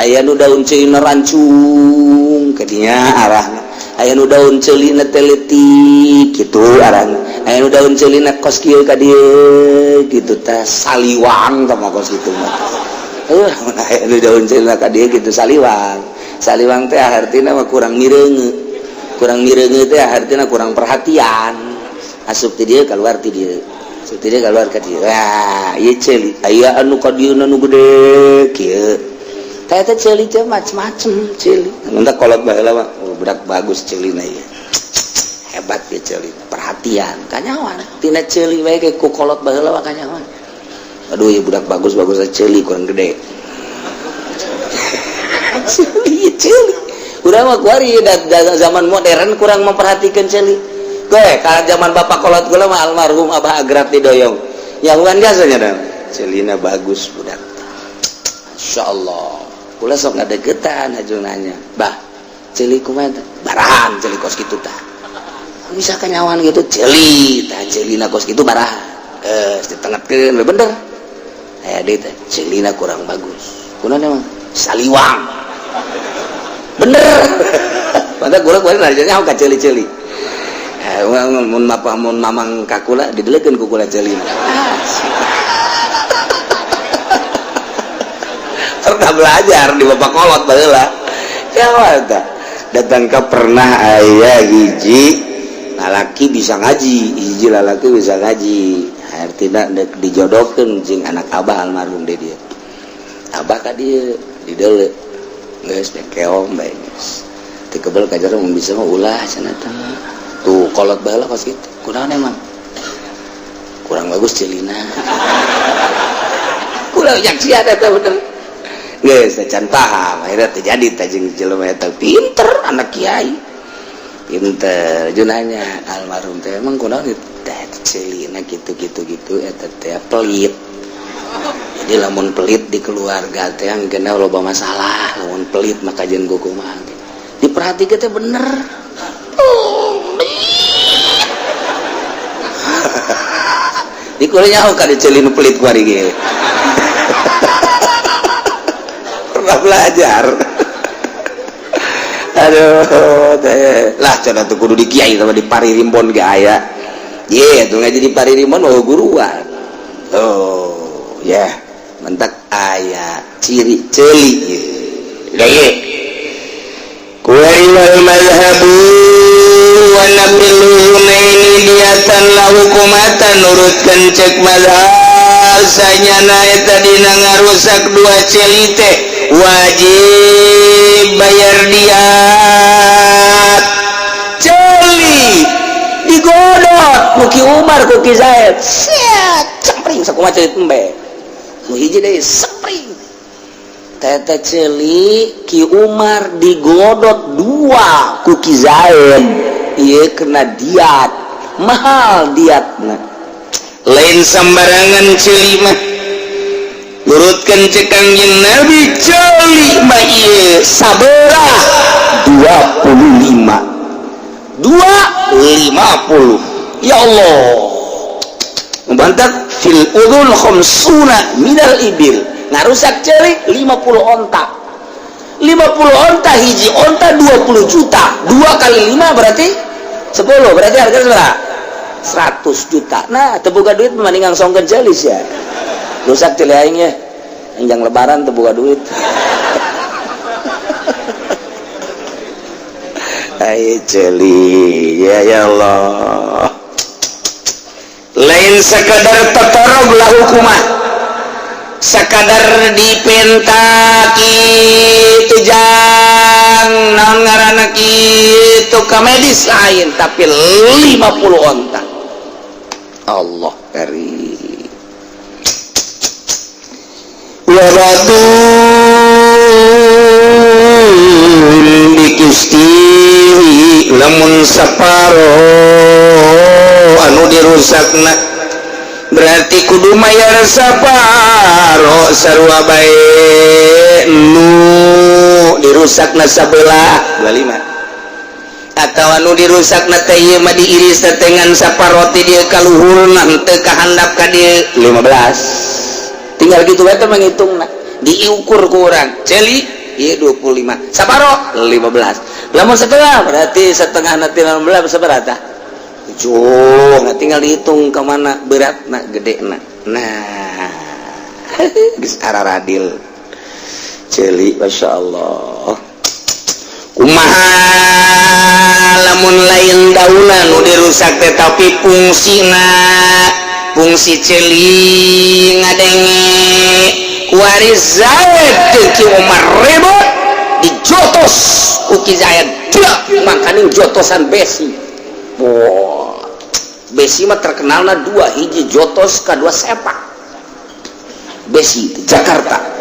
Aya nu daun ceulina rancung kadinya arahna. Aya nu daun ceulina teh leutik kitu arahna. Aya nu daun ceulina kos kieu ka dieu kitu teh saliwang tah mah kos kitu mah. Aya nu daun ceulina ka dieu kitu saliwang. Saliwang teh artina mah kurang mireunge. Kurang mireunge teh artina kurang perhatian. Asup ti dieu kaluar ti dieu. Asup ti dieu kaluar ka dieu. Wah, ieu ceuli. Aya anu ka dieu nu gede kieu. Teh teh ceuli teh macem-macem ceuli. Mun kolot baheula mah, oh, budak bagus ceulina ieu. Hebat ieu ceuli. Perhatian kanyawan. Tina ceuli wae ge ku kolot baheula mah kanyawan. Aduh ieu budak bagus-bagus ceuli kurang gede. Ceuli ceuli. Urang mah kuari zaman modern kurang memperhatikan ceuli. Kowe kalau zaman bapak kolot kula mah almarhum Abah Agrab didoyong. Nyahuan gasanya dah. Ceulina bagus budak. Insyaallah. Kula sok ngadeukeutan haju nanya. Bah, ceuli kumaha teh? Barahan ceuli kos kitu tah. Bisa kanyawan gitu ceuli tah ceulina kos kitu barahan. Geus ditengetkeun we bener. Aya deui teh ceulina kurang bagus. Kunaon emang? Saliwang. Bener. Padahal kula kuari nanya ka ceuli-ceuli. Mun mapa mun mamang ka kula didelekeun ku kula ceulina. Pernah belajar di bapak kolot baheula. Ya tah. Datang ke pernah aya hiji lalaki bisa ngaji, hiji lalaki bisa ngaji. Artina deuk dijodohkeun jeung anak abah almarhum deui dieu. Abah ka dieu dideuleu. Geus keong bae geus. Teu kebel ka jero mun bisa mah ulah cenah teh. Tuh kolot baheula kos kitu. Kunaon emang? Kurang bagus ceulina. Kurang nyaksian eta bener. Geus can paham, akhirnya terjadi teh jeung jelema eta pinter anak kiai. Pinter junanya almarhum teh emang kunaon teh ceulina gitu-gitu gitu eta teh pelit. Jadi lamun pelit di keluarga teh engkeuna loba masalah, lamun pelit maka jeung kumaha. Diperhatikeun teh bener. Di kuliah nyaho ka diceuli nu pelit kuari ge. Pernah belajar. Aduh, lah cenah tuh kudu di kiai sama di Paririmbon ge aya. Ye, tuh ngaji di Paririmbon oh guruan. Oh, ya, mentak aya ciri ceuli. Ya ye. Kuari wal mazhabu wa nabil hunaini diatan la hukumatan nurutkeun cek mazhab sanyana eta dina ngarusak dua ceuli teh wajib bayar diat. Ceuli digodot ku Ki Umar ku Ki Zaid. Siat cempring sakumaha ceuli embe. Nu hiji deui sempring. Tete ceuli Ki Umar digodot dua ku Ki Zaid. Ieu kena diat. Mahal diatna. Lain sembarangan ceuli mah. Nurutkeun cek Kangjeng Nabi ceuli mah ieu sabelah 25. 250. Ya Allah. Membantak fil udhun khamsuna minal ibil. Ngarusak ceuli 50 onta. 50 onta hiji onta 20 juta. 2 kali 5 berarti 10. Berarti harga berapa? 100 juta. Nah, teu boga duit mending ngangsongkeun ceuli sia. Rusak ceuli aing ya. Enjang lebaran teu boga duit. Ai ceuli ya ya Allah. Lain sekadar tetorog lah hukumah. Sekadar dipenta kitu jang naon ngaranna kitu ka medis lain tapi 50 onta. Allah karim. Wa batul bikistihi lamun saparo anu dirusakna berarti kudu mayar saparo sarua bae nu dirusakna sabelah 25 atawa nu dirusakna teh ieu mah diiris teh ngan saparo ti dieu ka luhurna henteu ka handap ka dieu 15. Tinggal gitu bae teh mangitungna. Diukur ku urang. Ceuli ieu 25. Saparo 15. Lamun setengah berarti setengah nanti 16 sabaraha tah? 7. Nah, tinggal dihitung ke mana beratna gedena. Nah, geus araradil. Ceuli masyaallah. Kumaha lamun lain dauna nu dirusak teh tapi fungsina fungsi ceuli ngadenge kuari Zaid jeung Ki Umar ribut dijotos ku Ki Zaid. Mangkaning jotosan besi. Wah, besi mah terkenalna dua hiji jotos kadua sepak. Besi Jakarta.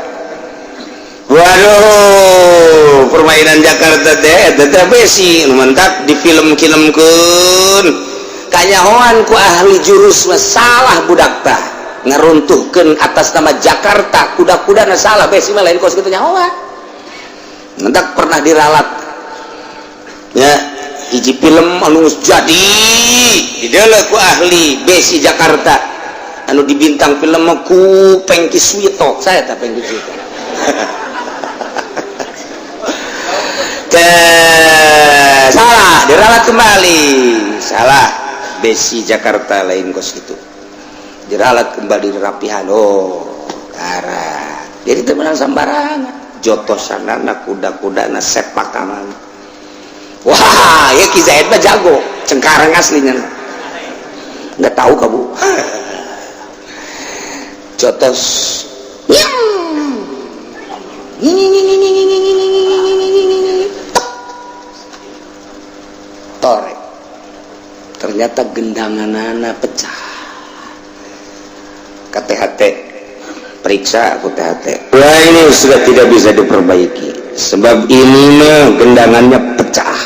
Waduh, permainan Jakarta teh eta teh besi nu mentak di film-filmkeun. Kanyahoan ku ahli jurus mah salah budak tah ngaruntuhkeun atas nama Jakarta kuda-kudana salah besi mah lain kos kitu nyahoan. Mentak pernah diralat. Ya, hiji film anu geus jadi dideuleu ku ahli besi Jakarta anu dibintang film mah ku Pengki Suwito. Saya tah Pengki Suwito. Salah, diralat kembali. Salah, besi Jakarta lain kos gitu. Diralat kembali dirapihan. Oh, kara. Jadi teu meunang sambarangan. Jotosanana kuda-kudana sepakanan. Wah, ya Ki Zaid mah jago, cengkareng aslinya. Nggak tahu kamu. Jotos. Torek. Ternyata gendanganana pecah. Ke THT. Periksa aku THT. Wah, ini sudah tidak bisa diperbaiki. Sebab ini mah gendangannya pecah.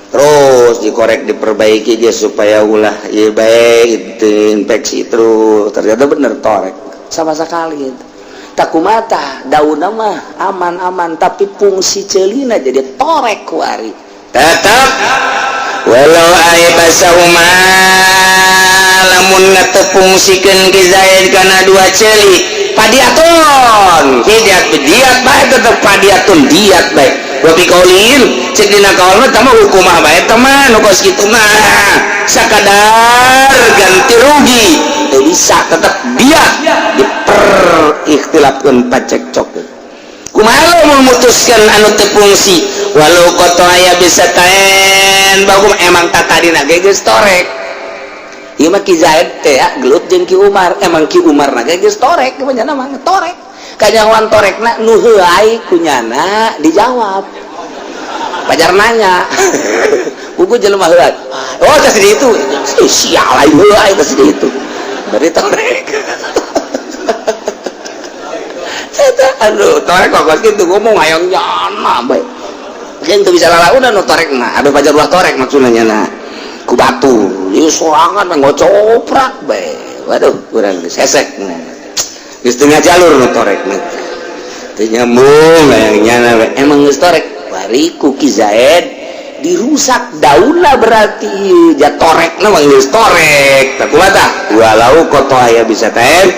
Terus dikorek diperbaiki dia supaya ulah ya baik itu infeksi terus. Ternyata bener torek. Sama sekali itu. Takumata daun mah aman-aman tapi fungsi celina jadi torek kuari. Tetap walau ai basahuma lamun ngatepungsikeun ki Zaid kana dua ceuli Fadiyatun diat, diat bae, tetep fadiyatun, diat bae. Wa fi qaulin, cek dina kaul mah, mah hukumah bae teman nu kos kitu mah sakadar ganti rugi teu bisa, tetep diat. Diper ikhtilafkeun, pacekcok. Kumaha memutuskan anu teu fungsi? Walau koto aya bisa taen bagus, emang tak tadi na geus torek. Ieu mah Ki Zaid teh ya, gelut jeung Ki Umar. Emang Ki Umar na geus torek, kumaha mah torek. Kanyahoan torekna nu heuay kunyana dijawab. Pajar nanya. Buku jelema heuay. Oh, tas di itu. Ih, sial aing heuay tas di itu. Berarti torek. Eta aduh, torek kok kitu ngomong hayang nyana bae. Kan teu bisa lalaunan nu torek mah. Aduh, pajar ulah torek maksudna nyana. Ku batu, ieu sorangan mah ngocoprak bae. Waduh, urang geus hesek. Geus tengah jalur nu torek mah. Teu nyambung hayang nyana bae. Emang geus torek. Bari ku Ki Zaid dirusak daunna, berarti ja torekna mah geus torek. Tah kumaha tah? Walau koto aya bisa teh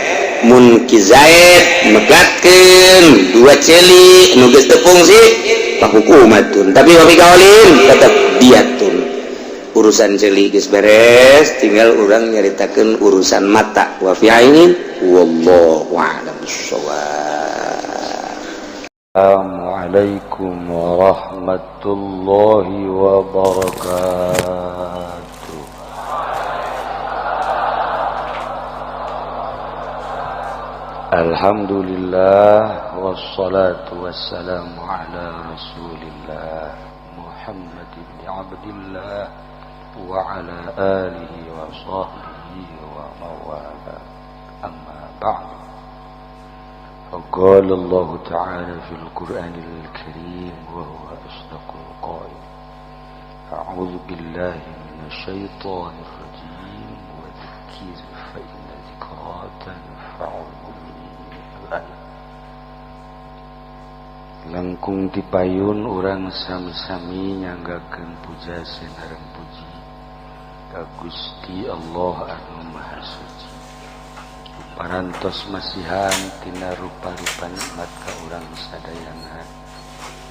mun Ki Zaid megatkeun dua celi nu geus teu fungsi, pahukumatun, tapi wa kaulin tetep diatun. Urusan celi geus beres, tinggal urang nyaritakeun urusan mata. Wa fi ainin, wallahu a'lam bissawab. Assalamualaikum warahmatullahi wabarakatuh. Alhamdulillah, wassalatu wassalamu ala Rasulillah Muhammad ibn Abdillah wa ala alihi wa sahbihi wa mawala, amma ba'du. فقال الله تعالى في القرآن الكريم وهو أصدق القائل: أعوذ بالله من الشيطان الرجيم، وذكر فإن ذكرى تنفع المؤمنين. Langkung tipayun urang sami-sami nyanggakeun puja sinareng puji ka Gusti Allah anu Maha Suci. Parantos masihan tina rupa-rupa nikmat ka urang sadayana,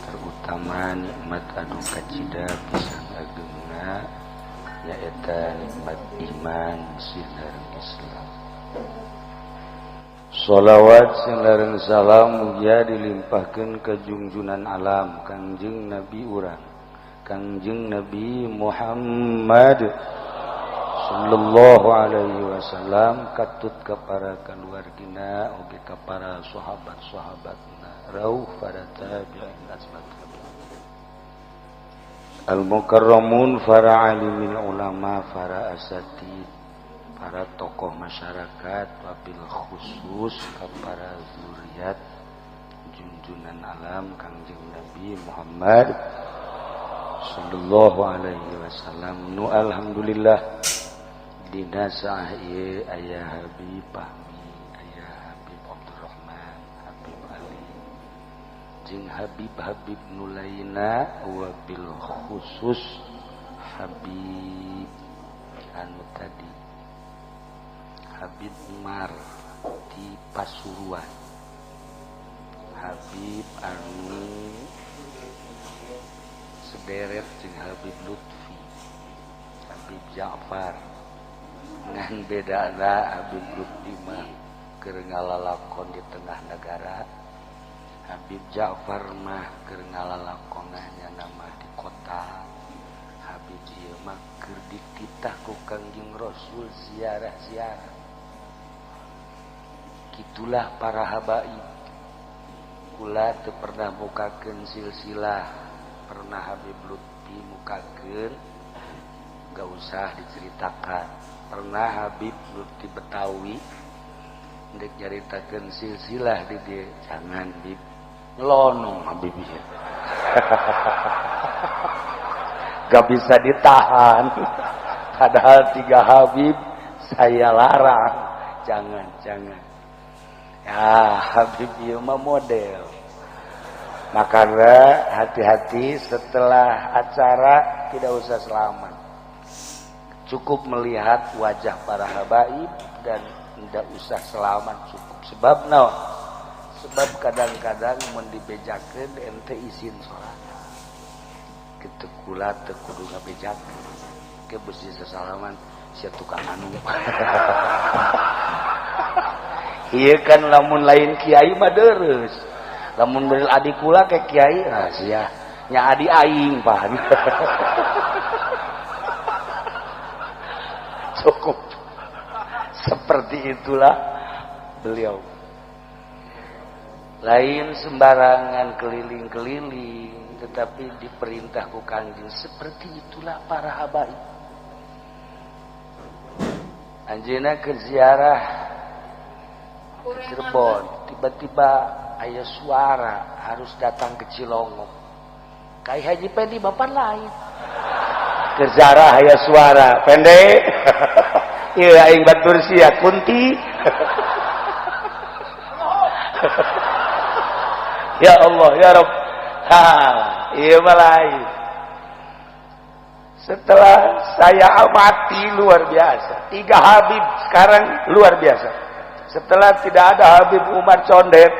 terutama nikmat anu kacida pisan agengna, nyaeta nikmat iman sinareng Islam. Sholawat sinareng salam mugia dilimpahkeun ka junjunan alam, Kangjeng Nabi urang, Kangjeng Nabi Muhammad sallallahu alaihi wasallam, katut ka para keluargina oge ka para sahabat-sahabatna, rauh para tabi'in, asbat al mukarramun, para alimin ulama, para asatid, para tokoh masyarakat, wabil khusus ka para zuriat junjunan alam, Kangjeng Nabi Muhammad sallallahu alaihi wasallam. Nu alhamdulillah dina saah ieu aya Habib Fahmi, aya Habib Abdurrahman, Habib Ali, jeung Habib-habib nu lainna, wabil khusus Habib anu tadi, Habib Umar di Pasuruan, Habib anu sederet jeung Habib Lutfi, Habib Ja'far, ngan bedana Habib Lutfi mah keur ngalalakon di tengah negara, Habib Ja'far mah keur ngalalakonannya nama di kota, Habib ieu mah keur dititah ku Kangjeng Rasul ziarah-ziarah. Gitulah para habaib. Kula teu pernah mukakeun silsilah, pernah Habib Lutfi mukakeun, gak usah diceritakan. Pernah Habib Lutfi Betawi ndek nyaritakeun silsilah di dia, jangan Bib, ngelonong Habib ya. Gak bisa ditahan. Padahal tiga Habib saya larang, jangan, jangan. Ya, Habib ieu mah model. Makanya hati-hati setelah acara tidak usah selamat. Cukup melihat wajah para habaib dan Ndak usah selamat cukup. Sebab naon? Sebab kadang-kadang mun dibejakeun ente izin sorangan. Kitu kula teu kudu ngabejakeun. Ke besi sesalaman sia tukang anu. Ieu kan lamun lain kiai mah dereus. Lamun beul adi kula ke kiai, ah sia nya adi aing paham. Cukup. Seperti itulah beliau. Lain sembarangan keliling-keliling, tetapi diperintah ku Kangjeng. Seperti itulah para habaib. Anjeunna ke ziarah ke Cirebon, tiba-tiba aya suara harus datang ke Cilongok. Kai Haji Pendi bapak lain. Ke ziarah aya suara, pendek. Ieu aing batur sia kunti. Ya Allah, ya Rabb. Ha, ieu mah lain. Setelah saya amati luar biasa. 3 Habib sekarang luar biasa. Setelah tidak ada Habib Umar Condet,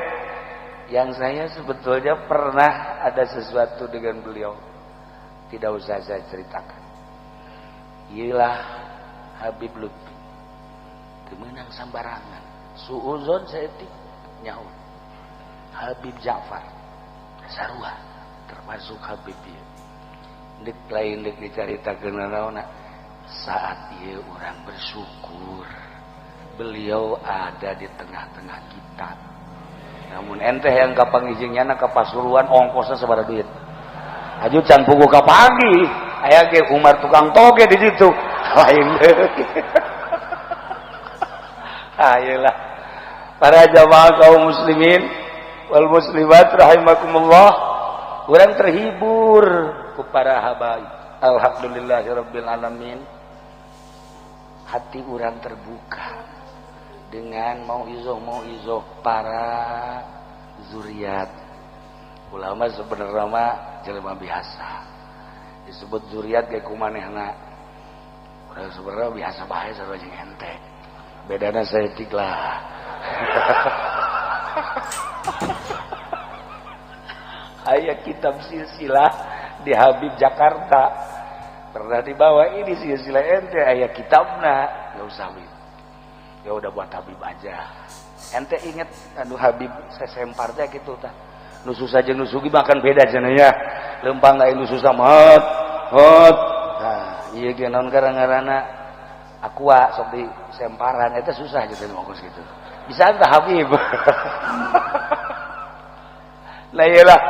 yang saya sebetulnya pernah ada sesuatu dengan beliau. Tidak usah saya ceritakan. Iyalah Habib Lutfi. Temenang sambarangan. Suuzon saeutik nyaho. Habib Ja'far sarua termasuk Habib ieu. Deuk lain deuk dicaritakeun naonna. Saat ieu urang bersyukur beliau ada di tengah-tengah kita. Namun ente yang kapangijingnya ka Pasuruan ongkosnya sabaraha duit. Aju can puguh ka pagi, aya ge Umar tukang toge di situ. Lain deui. Ayolah para jamaah kaum muslimin wal muslimat rahimakumullah, urang terhibur ku para habaib. Alhamdulillahirabbil alamin. Hati urang terbuka dengan mau izoh para zuriat. Ulama sebenarnya mah jelema biasa. Disebut zuriat ge kumanehna. Urang sebenarnya biasa bae sarua jeung ente. Bedana saeutik lah. Aya kitab silsilah di Habib Jakarta. Pernah dibawa ini silsilah ente aya kitabna, enggak usah Habib. Ya udah buat Habib aja. Ente inget anu Habib sesempar teh kitu tah. Nu susah jeung nu sugih makan beda cenah nya. Leumpang lain nu susah mah hot. Nah, ieu ge naon ngaranna aqua sok di semparan eta susah gitu ngongkos gitu. Bisa tah Habib. Nah iyalah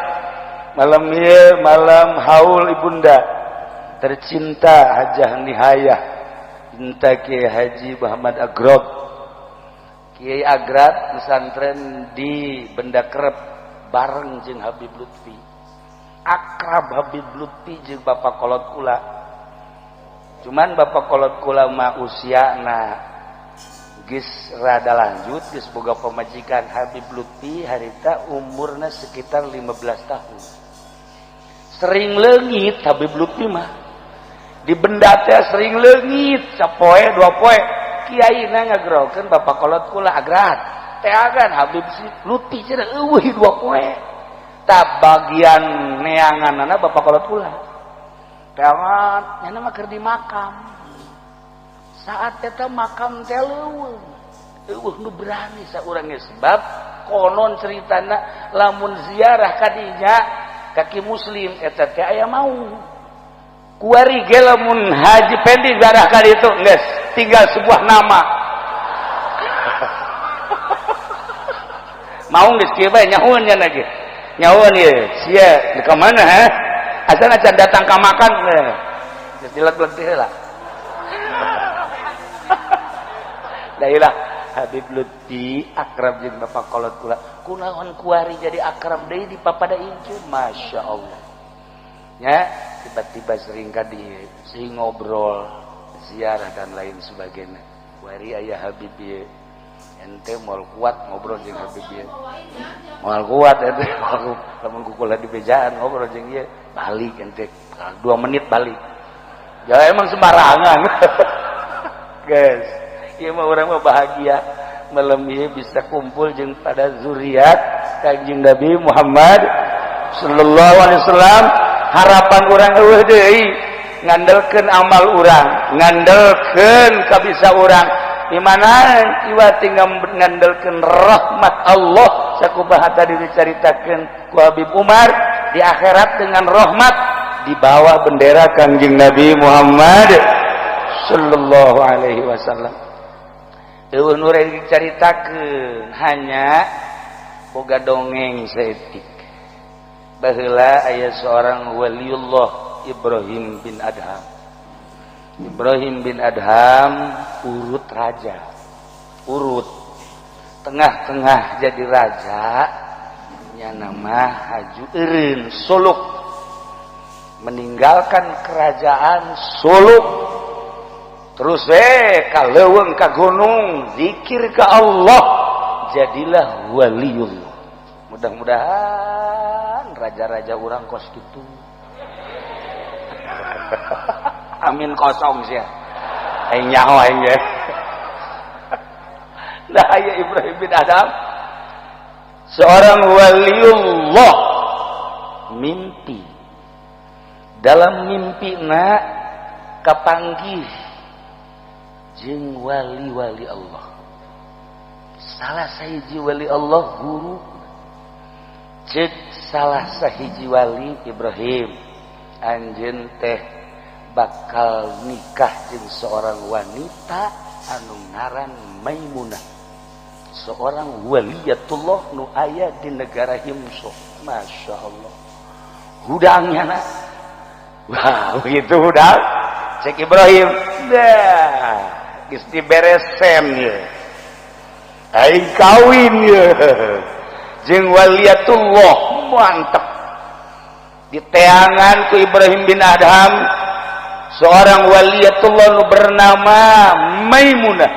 malam ieu malam haul ibunda tercinta Hajah Nihayah binta Kiai Haji Muhammad Agrob. Kiai Agrab pesantren di Benda Kerep bareng jeung Habib Lutfi. Akrab Habib Lutfi jeung Bapak Kolot Kula. Cuman Bapak Kolot Kula mah usiana geus rada lanjut, geus boga pamajikan. Habib Lutfi harita umurna sekitar 15 tahun. Sering leungit Habib Lutfi mah. Di benda teh sering leungit, sapoe dua poe. Kiaina ngagerokeun Bapak Kolot Kula Agrat. Teagan Habib Lutfi cenah eueuh dua poe. Tah bagian neanganana Bapak Kolot Kula. Teangan nya mah keur di makam. Saat eta makam teh leuweung. Eueuh nu berani saurang ge sebab konon ceritana lamun ziarah ka dinya kaki muslim eta teh aya mau. Kuari ge lamun Haji Pendi ziarah ka ditu geus tinggal sebuah nama. Mau geus kieu bae nyahueun nya lagi. Nyahueun ieu sia ka mana ha? Asal acan datang ka makan geus dileg-leg teh heula. Dailah Habib Lutfi akrab jeung Bapak Kolot Kula. Kunaon kuari jadi akrab deui di papada incu, Masya Allah. Ya, tiba-tiba sering ka dieu, sering ngobrol, ziarah dan lain sebagainya. Kuari aya Habib ieu. Ente moal kuat ngobrol jeung Habib ieu. Moal kuat ente lamun kukula di bejaan ngobrol jeung ieu, balik ente 2 menit balik. Ya emang sembarangan. Guys, ieu mah urang mah bahagia. Malam ieu bisa kumpul jeung pada zuriat Kanjeng Nabi Muhammad sallallahu alaihi wasallam. Harapan urang euweuh deui, ngandelkeun amal urang, ngandelkeun kabisa urang. Di mana iwa tinggal ngandelkeun rahmat Allah. Sakumaha tadi dicaritakeun ku Habib Umar, di akhirat dengan rahmat di bawah bendera Kanjeng Nabi Muhammad sallallahu alaihi wasallam. Euweuh nu dicaritakeun, hanya boga dongeng saeutik. Baheula aya seorang waliullah, Ibrahim bin Adham. Ibrahim bin Adham urut raja, urut tengah-tengah jadi raja nya, nama haju eureun suluk, meninggalkan kerajaan suluk, terus ka leuweung, ka gunung, zikir ke Allah, jadilah waliullah. Mudah-mudahan raja-raja urang kos gitu. Amin kosong sih ya, aing nyaho aing ge. Nah, ya, Ibrahim bin Adham seorang waliullah mimpi. Dalam mimpi na kapanggih jeung wali-wali Allah. Salah sahiji wali Allah guru. Cek salah sahiji wali, "Ibrahim, anjeun teh bakal nikah jeung seorang wanita anu ngaran Maimunah, seorang waliyatullah nu aya di negara Himso." Masya Allah, hudangnya nak. Wah, begitu hudang, cek Ibrahim, dah geus diberesen ya, aing kawin ya jeung waliyatullah. Mantep, diteangan ku Ibrahim bin Adham seorang waliyatullah nu bernama Maimunah.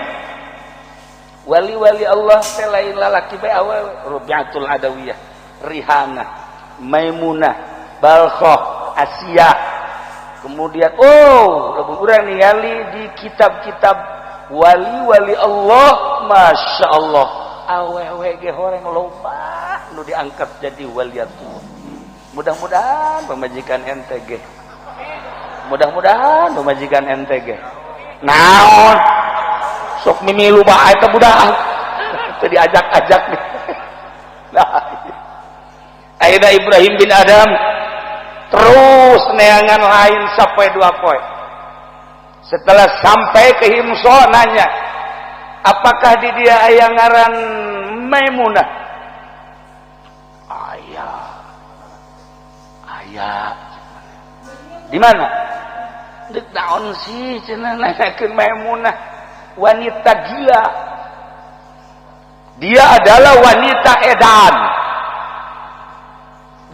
Wali-wali Allah teh lain lalaki bae, awewe. Rubiatul Adawiyah, Rihana, Maimunah, Balkhoh, Asia. Kemudian, oh, lamun urang ningali di kitab-kitab wali-wali Allah, Masya Allah, awewe ge horeng loba nu diangkat jadi waliyatullah. Mudah-mudahan pemajikan ente ge, mudah-mudahan pemajikan ente ge. Naon sok mimilu bae eta budak teu diajak-ajak. Nah, ayeuna Ibrahim bin Adham terus neangan lain sampai 2 poe. Setelah sampai ke Himso, nanya, "Apakah di dia aya ngaran Maimunah?" "Aya, aya." "Di mana?" "Dek naon sih," cenah, nanyakeun Maimunah, wanita gila. Dia adalah wanita edan.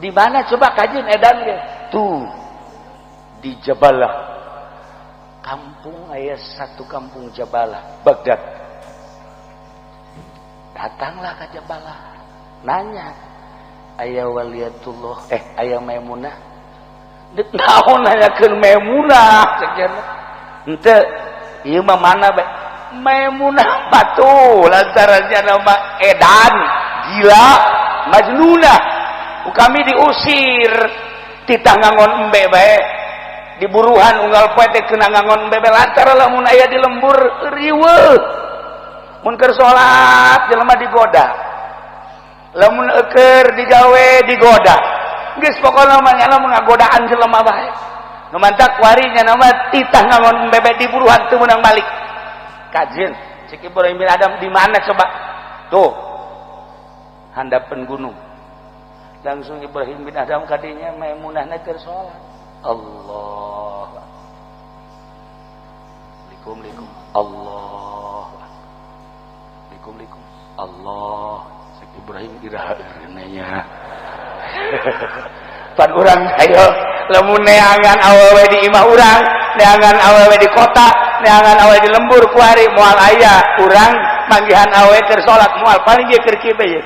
"Di mana coba kajian edan ge?" "Tuh di Jabalah." Kampung, aya satu kampung Jabalah, Baghdad. Datanglah ke Jabalah, nanya, "Aya waliyatullah, eh, aya Maimunah?" "Dek naon nanyakeun Maimunah?" cek. "Henteu, ieu mah mana bae Maimunah batu lantaran nama edan, gila, majnunah. Kami diusir, titah ngangon embe bae di buruhan, unggal poe teh kena ngangon embe bae, lantaran lamun aya di lembur riweuh. Mun keur salat jelema digoda, lamun keur digawe digoda. Geus pokona mah nya ngagodaan jelema bae. Nu mantak kuari nya nama titah ngangon embe di buruhan teu meunang balik." "Kajeun," cek Ibrahim bin Adham, "di mana coba?" "Tuh, handapeun gunung." Langsung Ibrahim bin Adham kadinya, Maimunah keur salat. Allah, likum likum Allah, likum likum Allah. Cek Ibrahim, "Iraha nya pan urang?" Ayo, lamun neangan awewe di imah urang, neangan awewe di kota, neangan awewe di lembur kuari, moal aya urang manggihan awewe keur salat, moal. Paling ge keur kieu ye,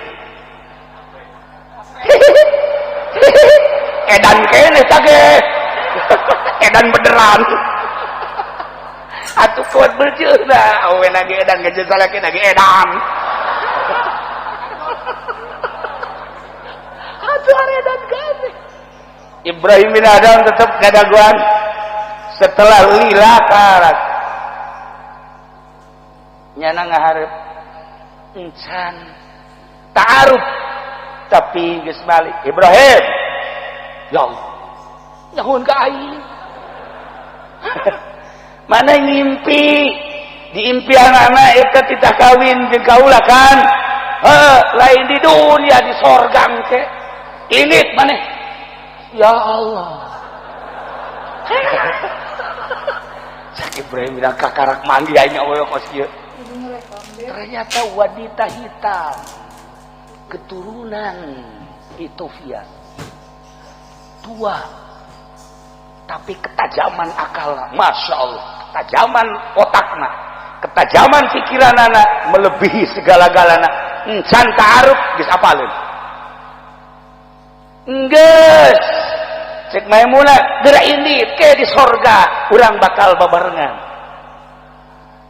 edan kene tage, edan beneran atuh, kuat berjeuna awewe nage edan, geus salaki nage edan. Ibrahim bin Adham tetap kadaguan setelah lila karak nyana ngaharep encan ta'aruf, tapi geus balik. Ibrahim, ya Allah, nyahun ka aing. Mana ngimpi di impian anak eta titah kawin jeung kaula kan? Heh, lain di dunia, di sorga ke ini mana, ya Allah. Cak Ibrahim bilang, kakarak mandi aing awewe kos kieu. Ternyata wanita hitam keturunan Ethiopia, tua, tapi ketajaman akal, masya Allah, ketajaman otakna, ketajaman pikiran anak melebihi segala-galana. Encan ta'aruf geus apaleun, geus. Cek Maimunah, geura indit ke di sorga urang bakal babarengan.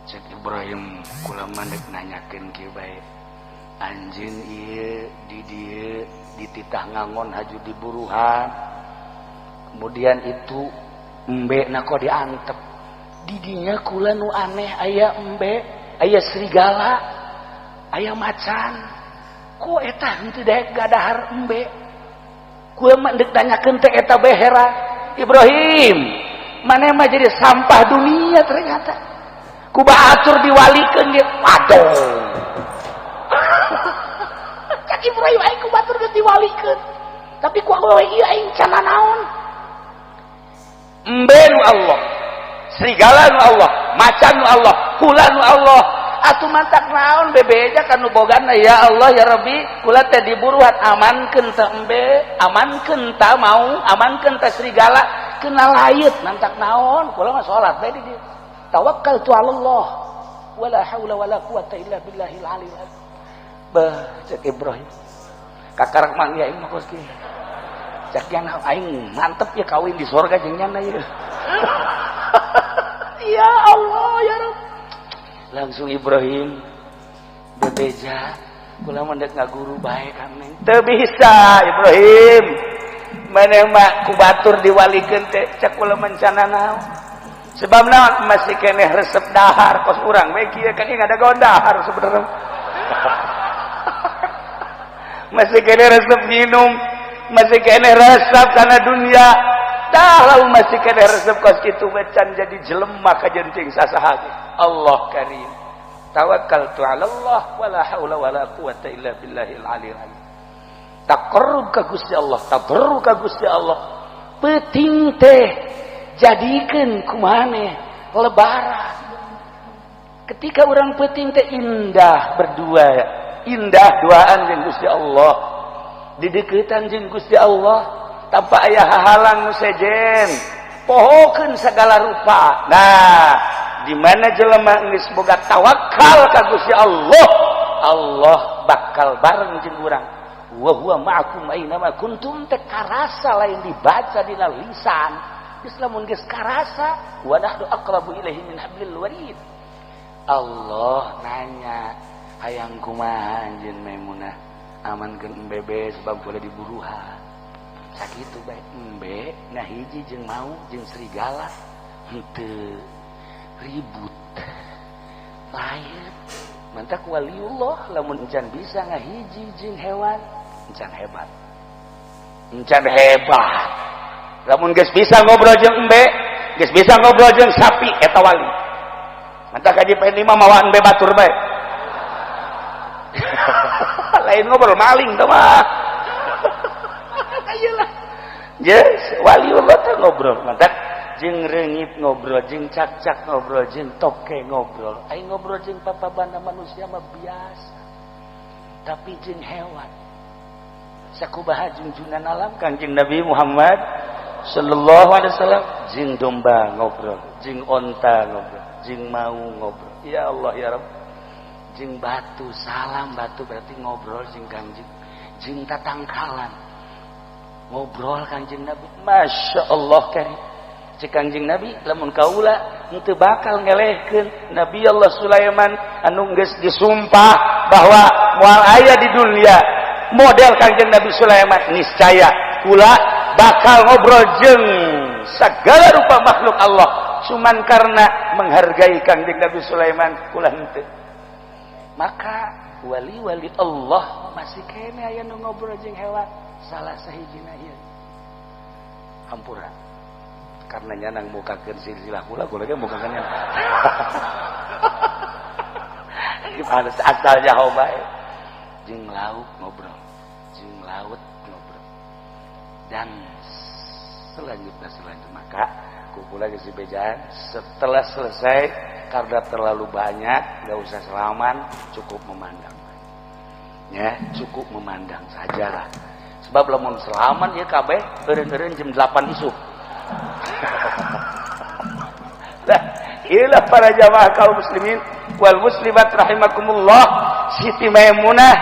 Cek Ibrahim, kula mandek nanyakeun kieu bae, anjeun ieu di dieu dititah ngangon haju diburuhan, kemudian itu embe na kok diantep didinya. Kula nu aneh, aya embe, aya serigala, aya macan, kok eta henteu daek gadahar embe? Kula mah deuk nanyakeun teh eta bae, heran. Ibrahim, maneh mah jadi sampah dunia ternyata, ku batur diwalikeun ge. Waduh, cak Ibrahim, aing ku batur geus diwalikeun, tapi ku awewe ieu aing can naon. Embe nu Allah, serigala nu Allah, macan nu Allah, kula nu Allah, atuh mantak naon bebeja ka nu bogana? Ya Allah, ya Rabbi, kula teh diburuhan, amankeun teh embe, amankeun ta mau, amankeun teh serigala, kena layut, mantak naon? Kula mah salat bae di dieu, tawakkaltu 'ala Allah, wala haula wala quwata illa billahil aliyil azim. Bah, cek Ibrahim, kakarak mang aing mah kos kieu. Cek yang aing mantep ya kawin di sorga jeung nyana ieu. Ya Allah, ya Rabb. Langsung Ibrahim bebeja, kula mah dek ngaguru bae ka Neng, teu bisa. Ibrahim, maneh mah ku batur diwalikeun teh, cek kula mencana naon, sebab naon masih keneh resep dahar kos urang we kieu kan, ieu ngadagoan dahar sebenarnya, masih keneh resep minum, masih keneh resep karena dunia dah lalu, masih keneh resep kos kitu can jadi jelema kajeun cing sasaha. Allah karim, tawakkaltu 'ala Allah, wala haula wala quwata illa billahil aliyil azim. Taqarrub ka Gusti Allah, tadarru ka Gusti Allah. Peuting teh jadikeun kumaneh lebaran, ketika orang peuting teh indah berdua, indah duaan jeung Gusti Allah, dideukeutan jeung Gusti Allah tanpa aya hahalang nu sejen, pohokeun segala rupa. Nah, di mana jelema geus boga tawakal ka Gusti Allah, Allah bakal bareng jeung urang. Wa huwa ma'akum aina ma kuntum teh karasa, lain dibaca dina lisan. Geus lamun geus karasa, wa nahnu aqrabu ilaihi min hablil warid. Allah nanya, hayang kumaha anjeun Maimunah? Amankeun embe sebab boleh diburuhan. Sakitu bae, embe nah hiji jeung mau jeung serigala henteu ribut lain. Mantak waliullah lamun encan bisa ngahiji jeung hewan, encan hebat, encan hebat. Lamun geus bisa ngobrol jeung embe, geus bisa ngobrol jeung sapi, eta wali. Mantak kaji P5 mawa embe batur bae, lain ngobrol, maling teh mah. Ayolah, yes, waliullah teh ngobrol. Mantak jeung reungit ngobrol, jeung cakcak ngobrol, jeung toke ngobrol. Aing ngobrol jeung papabana manusia mah biasa, tapi jeung hewan sakubaha junjunan alam Kanjeng Nabi Muhammad sallallahu alaihi wasallam, jeung domba ngobrol, jeung onta ngobrol, jeung mau ngobrol. Ya Allah, ya Rabb. Jeung batu salam, batu berarti ngobrol jeung Kanjeng, jeung tatangkalan ngobrol Kanjeng Nabi. Masya Allah karim. Cek Kanjeng Nabi, lamun kaula henteu bakal ngelehkeun Nabi Allah Sulaiman anu geus disumpah bahwa moal aya di dunia model Kanjeng Nabi Sulaiman, niscaya kula bakal ngobrol jeung segala rupa makhluk Allah cuman karena menghargai Kangjeng Nabi Sulaiman kula henteu. Maka wali-wali Allah masih kene aya nu ngobrol jeung hewan, salah sahijina ieu. Hampura. Karena nyanang mukakeun silsilah kula, kula ge mukakeun nyanang. Gimana asal jaho bae. Jeung laut ngobrol, jeung laut ngobrol. Dan selanjutnya maka kukula geus dibejaan setelah selesai karena terlalu banyak nggak usah selaman, cukup memandang ya, cukup memandang sajalah. Sebab lamun selaman ya kabeh eureun-eureun jam 8 isuk. Nah, inilah para jamaah kaum muslimin wal muslimat rahimakumullah. Siti Maimunah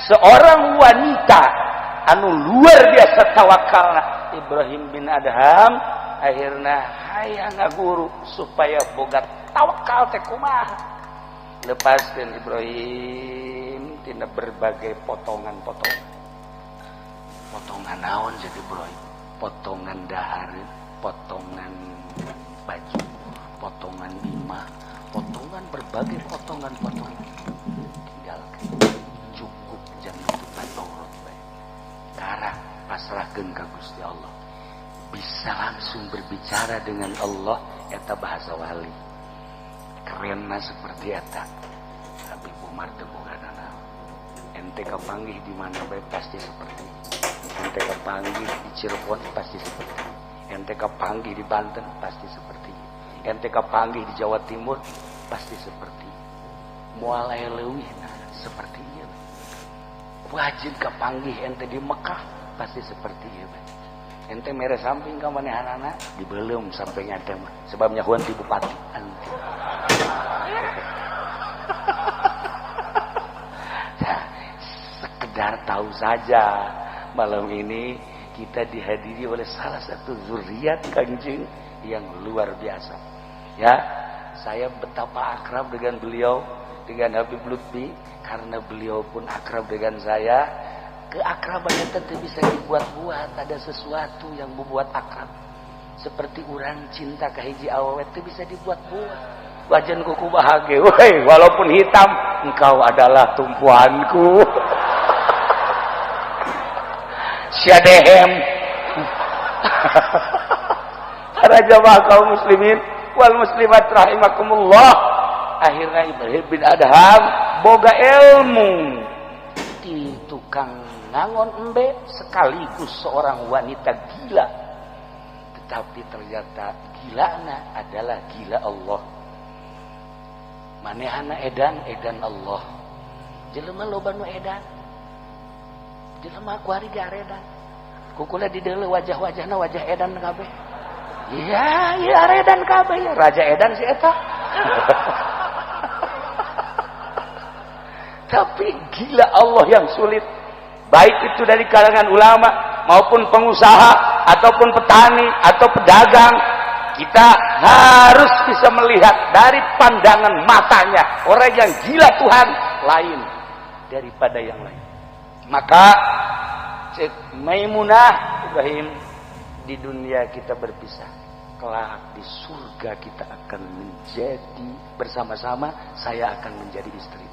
seorang wanita anu luar biasa tawakalna. Ibrahim bin Adham akhirna hayang ngaguru supaya boga tawakal teh kumaha. Lepaskeun Ibrahim tina berbagai potongan-potongan. Potongan naon jadi Ibrahim? Potongan dahar, potongan baju, potongan imah, potongan berbagai potongan-potongan. Tinggalkan, cukup jangan nutupan aurat bae. Karang pasrahkeun ka Gusti Allah. Bisa langsung berbicara dengan Allah eta bahasa wali. Kerenna seperti eta. Habib Umar teu boga nanaon. Ente kapanggih di mana bae pasti seperti. Ente kapanggih di Cirebon pasti seperti. Ente kapanggih di Banten pasti seperti. Ente kapanggih di Jawa Timur pasti seperti. Moal aya leuwihna seperti ieu. Wajib kapanggih ente di Mekah pasti seperti ieu. Ente mere samping ka manehanana dibeuleum sampai ente mah sebab nyahuan ti bupati. Nah, sekedar tahu saja malam ini kita dihadiri oleh salah satu zuriat Kangjeng yang luar biasa. Ya, saya betapa akrab dengan beliau, dengan Habib Lutfi, karena beliau pun akrab dengan saya. Keakrabannya tentu bisa dibuat-buat, ada sesuatu yang membuat akrab. Seperti orang cinta ka hiji awewe itu bisa dibuat-buat. Wajan kuku bahagia, woi, walaupun hitam, engkau adalah tumpuanku. Syadehem. Para jamaah kaum muslimin wal muslimat rahimakumullah. Akhirnya Ibrahim bin Adham boga ilmu di tukang ngangon embe sekaligus seorang wanita gila. Tetapi ternyata gilana adalah gila Allah. Manehana edan, edan Allah. Jelema loba nu edan. Jelema kuari ge aredan. Kukula di deuleu wajah-wajahna wajah edan kabeh. Iya, iya aredan kabeh ya. Raja edan si eta. Tapi gila Allah yang sulit. Baik itu dari kalangan ulama maupun pengusaha ataupun petani atau pedagang, kita harus bisa melihat dari pandangan matanya orang yang gila Tuhan lain daripada yang lain. Maka Cek Maimunah Ibrahim, di dunia kita berpisah, kelak di surga kita akan menjadi bersama-sama. Saya akan menjadi istri.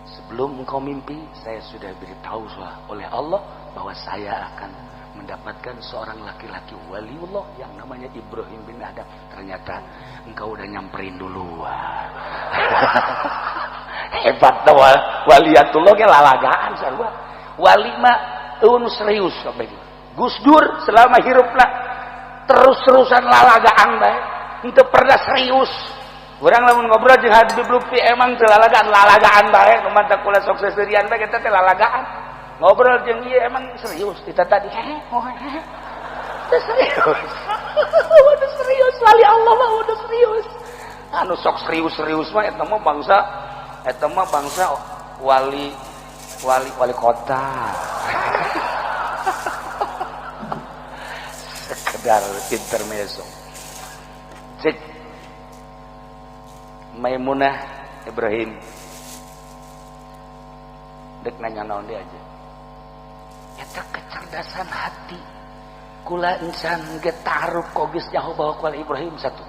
Sebelum engkau mimpi, saya sudah beritahu oleh Allah bahwa saya akan mendapatkan seorang laki-laki waliullah yang namanya Ibrahim bin Adham. Ternyata engkau udah nyamperin duluan. Hebat tuh waliatullah ge lalagaan sarua. Wali mah eueun serius kabeh. Gus Dur selama hirupna terus-terusan lalagaan bae, henteu pernah serius. Urang lamun ngobrol jeung Habib Lutfi emang teu lalagaan, lalagaan bae, nu mantap kula sok seserian bae kita teh lalagaan. Ngobrol jeung ieu emang serius kita tadi. Hehe, teh serius. Udah serius wali Allah mah udah serius. Anu sok serius-serius mah eta mah bangsa wali wali wali kota. Sekedar intermezzo. Cek Maimunah Ibrahim dek nanya naon dia aja. Eta kecerdasan hati. Kula encan ge ta'aruf kok geus nyaho bahwa kuala Ibrahim satu.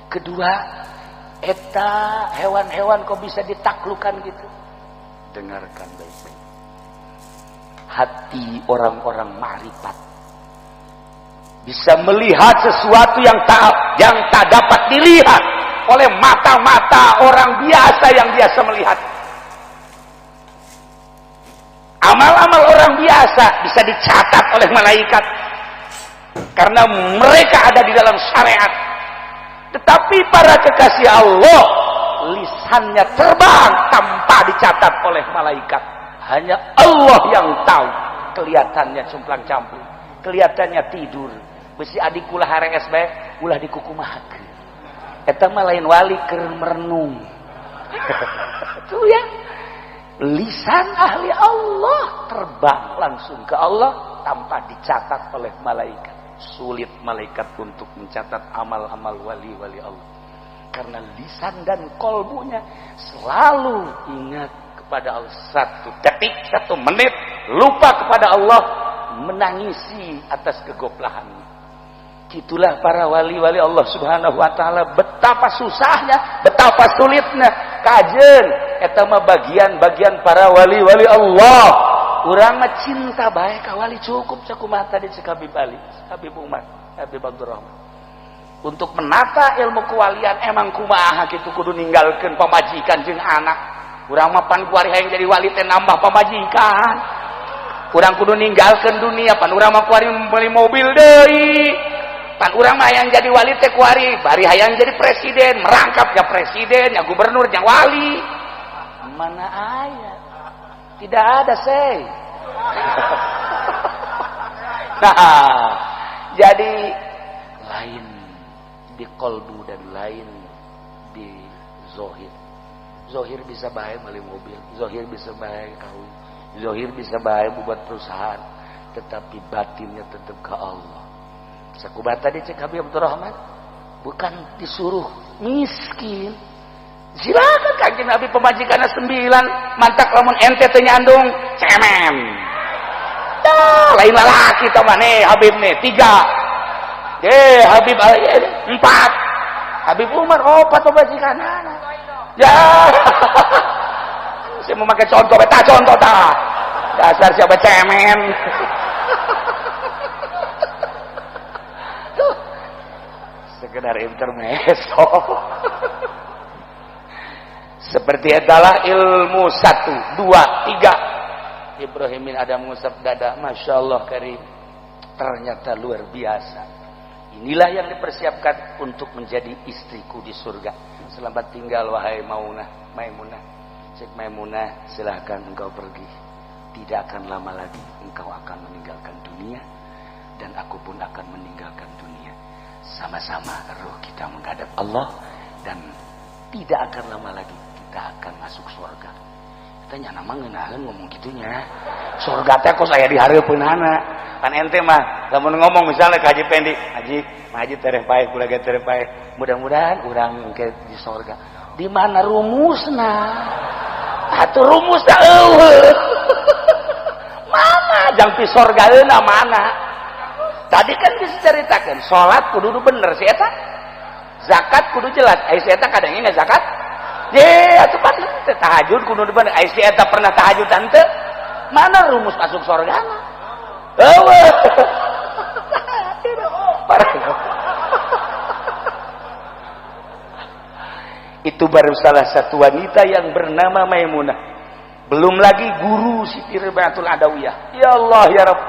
Kedua, eta hewan-hewan kok bisa ditaklukan gitu. Dengarkan baik-baik. Hati orang-orang ma'rifat bisa melihat sesuatu yang tak dapat dilihat oleh mata-mata orang biasa yang biasa melihat. Amal-amal orang biasa bisa dicatat oleh malaikat karena mereka ada di dalam syariat. Tetapi para kekasih Allah lisannya terbang tanpa dicatat oleh malaikat. Hanya Allah yang tahu. Kelihatannya cumplang-campling, kelihatannya tidur. Besi adik kula harees bae ulah dikukumahakeun. Eta mah lain wali keur merenung. Tuh ya. Lisan ahli Allah terbang langsung ke Allah tanpa dicatat oleh malaikat. Sulit malaikat untuk mencatat amal-amal wali-wali Allah. Karena lisan dan kolbunya selalu ingat kepada Allah. Satu detik, satu menit lupa kepada Allah, menangisi atas kegoplahannya. Itulah para wali-wali Allah Subhanahu wa taala, betapa susahnya, betapa sulitnya. Kajen eta mah bagian-bagian para wali-wali Allah. Urang mah cinta bae ka wali cukup sakumaha tadi cek Habib Ali, Habib Umar, Habib Abdurrahman. Untuk menata ilmu kewalian emang kumaha kitu kudu ninggalkeun pamajikan jeung anak. Urang mah pan kuari hayang jadi wali teh nambah pamajikan. Urang kudu ninggalkeun dunia, pan urang mah kuari beli mobil deui. Pan urang mah hayang jadi wali teh kuari, bari hayang jadi presiden, merangkap ya presiden, ya gubernur, ya wali. Mana aya? Tidak ada, say. Nah, jadi lain di kolbu dan lain di zohir. Zohir bisa baik beli mobil, zohir bisa baik kawin, zohir bisa baik buat perusahaan, tetapi batinnya tetap ke Allah. Sakubat tadi cek Habib Abdurrahman, bukan disuruh miskin. Silakan kanjeng Nabi pemajikannya 9, mantak lamun ente teu nyandung cemen. Dah, lain lalaki tah maneh Habib nih 3. Habib 4. Habib Umar 4 pemajikanana. Ya. Saya mau pakai contoh, tak contoh tak. Dasar siapa cemen. Tuh. Sekedar intermezzo. Seperti adalah ilmu 1, 2, 3. Ibrahimin ada mengusap dada, Masya Allah karim. Ternyata luar biasa. Inilah yang dipersiapkan untuk menjadi istriku di surga. Selamat tinggal wahai Maunah, Maimunah. Cek Maimunah, silahkan engkau pergi. Tidak akan lama lagi engkau akan meninggalkan dunia dan aku pun akan meninggalkan dunia. Sama-sama roh kita menghadap Allah dan tidak akan lama lagi kita akan masuk surga. Kita nyana mah ngeunaheun ngomong gitunya. Surga teh kok saya dihareupeunana. Kan ente mah lamun ngomong misalnya ke Haji Pendi, Haji, Haji tereh paeh, kula ge tereh paeh. Mudah-mudahan urang engke di surga. Di mana rumusna? Atuh rumusna eueuh. Mana jang pi sorgaeuna mana? Tadi kan diceritakan salat kudu bener si eta. Zakat kudu jelas. Ai si eta kadang ini zakat. Ye, atuh pan tahajud kudu bener. Ai si eta pernah tahajud teu? Mana rumus masuk surgana? Eueuh. Itu baru salah satu wanita yang bernama Maimunah. Belum lagi guru Siti Rubiatul Adawiyah. Ya Allah ya Rabb.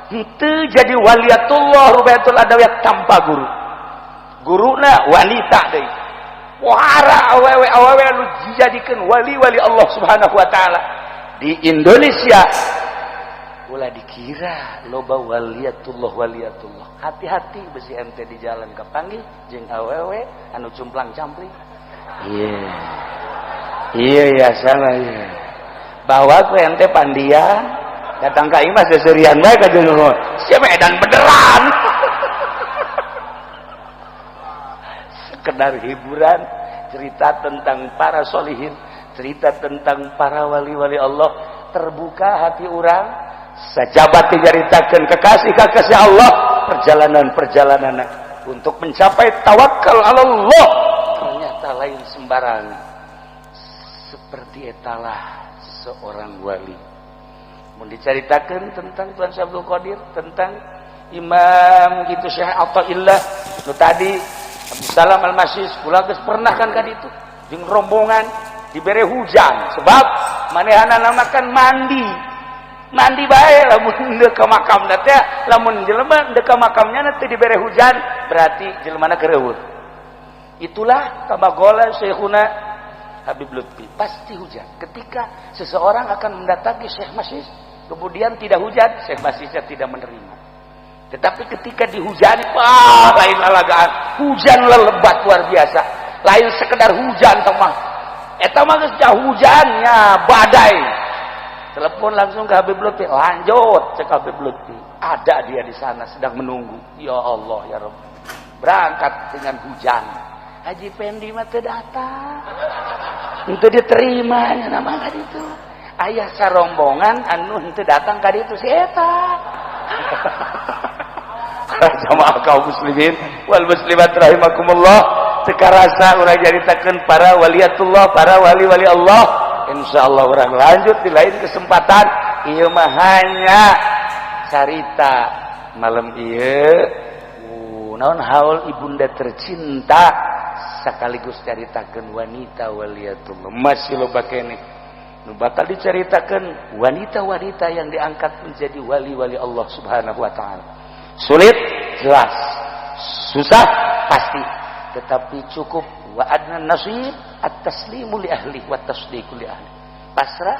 Henteu jadi waliatullah Rubiatul Adawiyah tanpa guru. Guruna wanita deui. Wahara awewe-awewe nu dijadikeun wali-wali Allah Subhanahu wa taala. Di Indonesia ulah dikira loba waliatullah waliatullah. Hati-hati besi ente di jalan kapanggih jeung awewe anu cumplang-campling. Iya. Iya ya salah ya. Bawa ku ente pandian datang ka imah seserian bae ka jeung siapa edan beneran. Sekedar hiburan, cerita tentang para solihin, cerita tentang para wali-wali Allah, terbuka hati orang Sajabat dicaritakeun kekasih-kekasih Allah, perjalanan-perjalanan untuk mencapai tawakal Allah ternyata lain sembarangan. Seperti etalah seorang wali. Mun diceritakan tentang Tuan Syekh Abdul Qadir, tentang Imam gitu Syekh Athaillah nu tadi Abdul Salam Al-Masis, kula geus pernah kan ka ditu jeung rombongan dibere hujan sebab manehanana kan mandi mandi bae. Lamun deuk ka makamna teh, lamun jelema deuk ka makamnya teh dibere hujan, berarti jelemana keur euweuh. Itulah kama qola Syekhuna Habib Lutfi, pasti hujan ketika seseorang akan mendatangi Syekh Masis kemudian tidak hujan, Syekh Masisnya tidak menerima. Tetapi ketika dihujani, wah, lain lalagaan, hujan lelebat luar biasa, lain sekedar hujan mah, eta mah geus hujannya badai. Telepon langsung ke Habib Lutfi, lanjut cek Habib Lutfi, ada dia di sana sedang menunggu. Ya Allah, ya Rabb, berangkat dengan hujan. Haji Pendi mah teu datang, itu diterima nama kan itu aya sarombongan anu henteu datang ka ditu, si eta. Jamaah kaum muslimin wal muslimat rahimakumullah, teu karasa urang nyaritakeun para waliatullah, para wali-wali Allah. Insyaallah urang lanjut di lain kesempatan. Ieu mah hanya carita malam ieu, naon, haul ibunda tercinta, sekaligus caritakeun wanita waliatullah. Masih loba keneh nu bakal diceritakan wanita-wanita yang diangkat menjadi wali-wali Allah Subhanahu wa taala. Sulit jelas, susah pasti, tetapi cukup wa adna nasib at-taslimu li ahli wa tasdiqu li ahli. Pasrah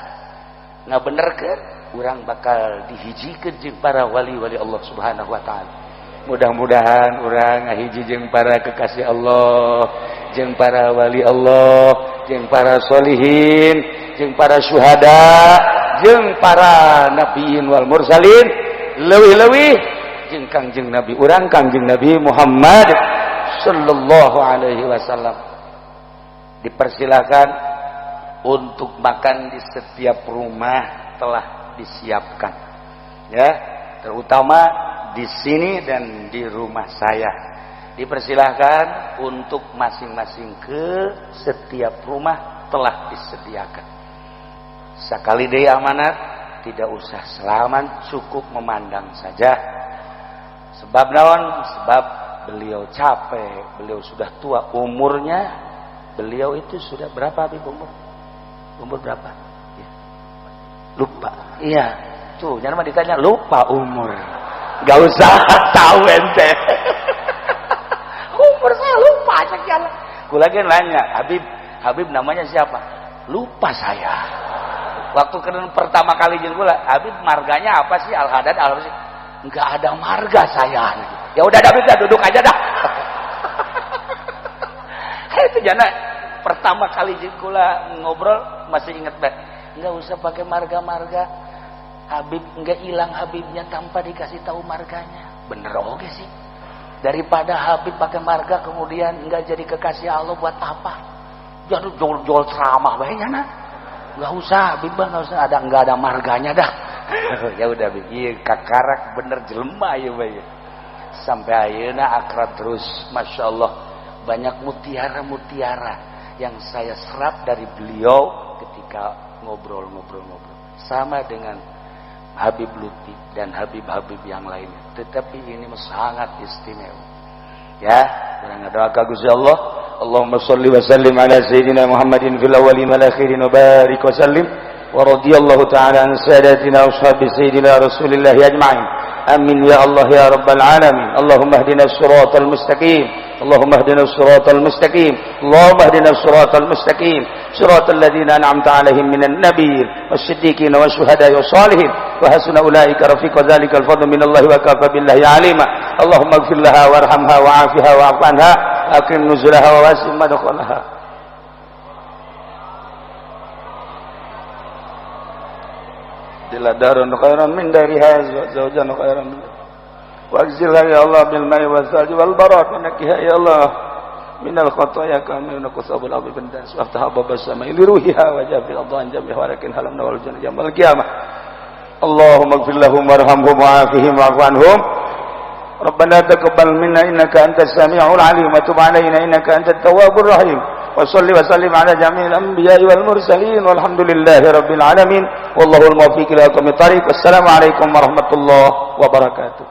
ngabenerkeun, urang bakal dihijikeun jeung para wali-wali Allah Subhanahu wa taala. Mudah-mudahan urang ngahiji jeung para kekasih Allah, jeung para wali Allah, jeung para solihin, jeung para syuhada, jeung para nabiin wal mursalin, leuwih-leuwih jeung Kangjeng Nabi urang, Kangjeng Nabi Muhammad sallallahu alaihi wasallam. Dipersilakan untuk makan, di setiap rumah telah disiapkan ya, terutama di sini dan di rumah saya. Dipersilahkan untuk masing-masing ke setiap rumah, telah disediakan. Sekali deui amanat, tidak usah selaman, cukup memandang saja. Sebab naon? Sebab beliau capek, beliau sudah tua umurnya. Beliau itu sudah berapa, Habib, umur? Umur berapa ya? Lupa. Iya tuh, jangan mah ditanya lupa umur. Gak usah tahu ente. Umur saya lupa sekian. Ku lagi nanya, "Habib, Habib namanya siapa?" "Lupa saya." Waktu kena pertama kali jeung kula, "Habib marganya apa sih? Al Hadad al sih?" "Nggak ada marga saya." "Ya udah, Habib, dah duduk aja dah." Itu jana pertama kali jeung kula ngobrol masih inget banget. Nggak usah pakai marga-marga. Habib nggak hilang Habibnya tanpa dikasih tahu marganya. Bener oke sih. Daripada Habib pakai marga kemudian nggak jadi kekasih Allah, buat apa? Jadi jual-jual ceramah banyak nah. Nggak usah, Habib nggak usah ada, nggak ada marganya dah. Ya udah bikin kakarak bener jelema ya bae. Sampai ayeuna akrab terus, masya Allah, banyak mutiara-mutiara yang saya serap dari beliau ketika ngobrol-ngobrol-ngobrol. Sama dengan Habib Lutfi dan Habib-Habib yang lainnya. Tetapi ini sangat istimewa. Ya, urang doa ka Gusti Allah. Allahumma shalli wa sallim ala sayyidina Muhammadin fil awwalin wal akhirin wa barik wa sallim wa radiyallahu ta'ala an sadatina ashabi sayyidina Rasulillah ajma'in. Amin ya Allah ya rabbal alamin. Allahumma ihdina siratal mustaqim. اللهم اهدنا الصراط المستقيم. اللهم اهدنا الصراط المستقيم، صراط الذين أنعمت عليهم من النبيين والصديقين والشهداء والصالحين، وحسن أولئك رفيقا. ذلك الفضل من الله وكفى بالله عليما. اللهم اغفر لها وارحمها وعافها واعف عنها، أكرم نزلها وواسع مدخلها. دارا خيرا من دارها، زوجا خيرا من واغسلها يا الله بالماء والثلج والبرد، ونقها يا الله من الخطايا كما ينقى الثوب الابيض من الدنس، وافتح ابواب السماء لروحها وجاب الارض عن جميع ولكن هلمنا والجنة يوم القيامة. اللهم اغفر لهم وارحمهم وعافهم واعف عنهم. ربنا تقبل منا إنك أنت السميع العليم وتب علينا إنك أنت التواب الرحيم، وصل وسلم على جميع الأنبياء والمرسلين، والحمد لله رب العالمين، والله الموفق إلى أقوم الطريق. والسلام عليكم ورحمة الله وبركاته.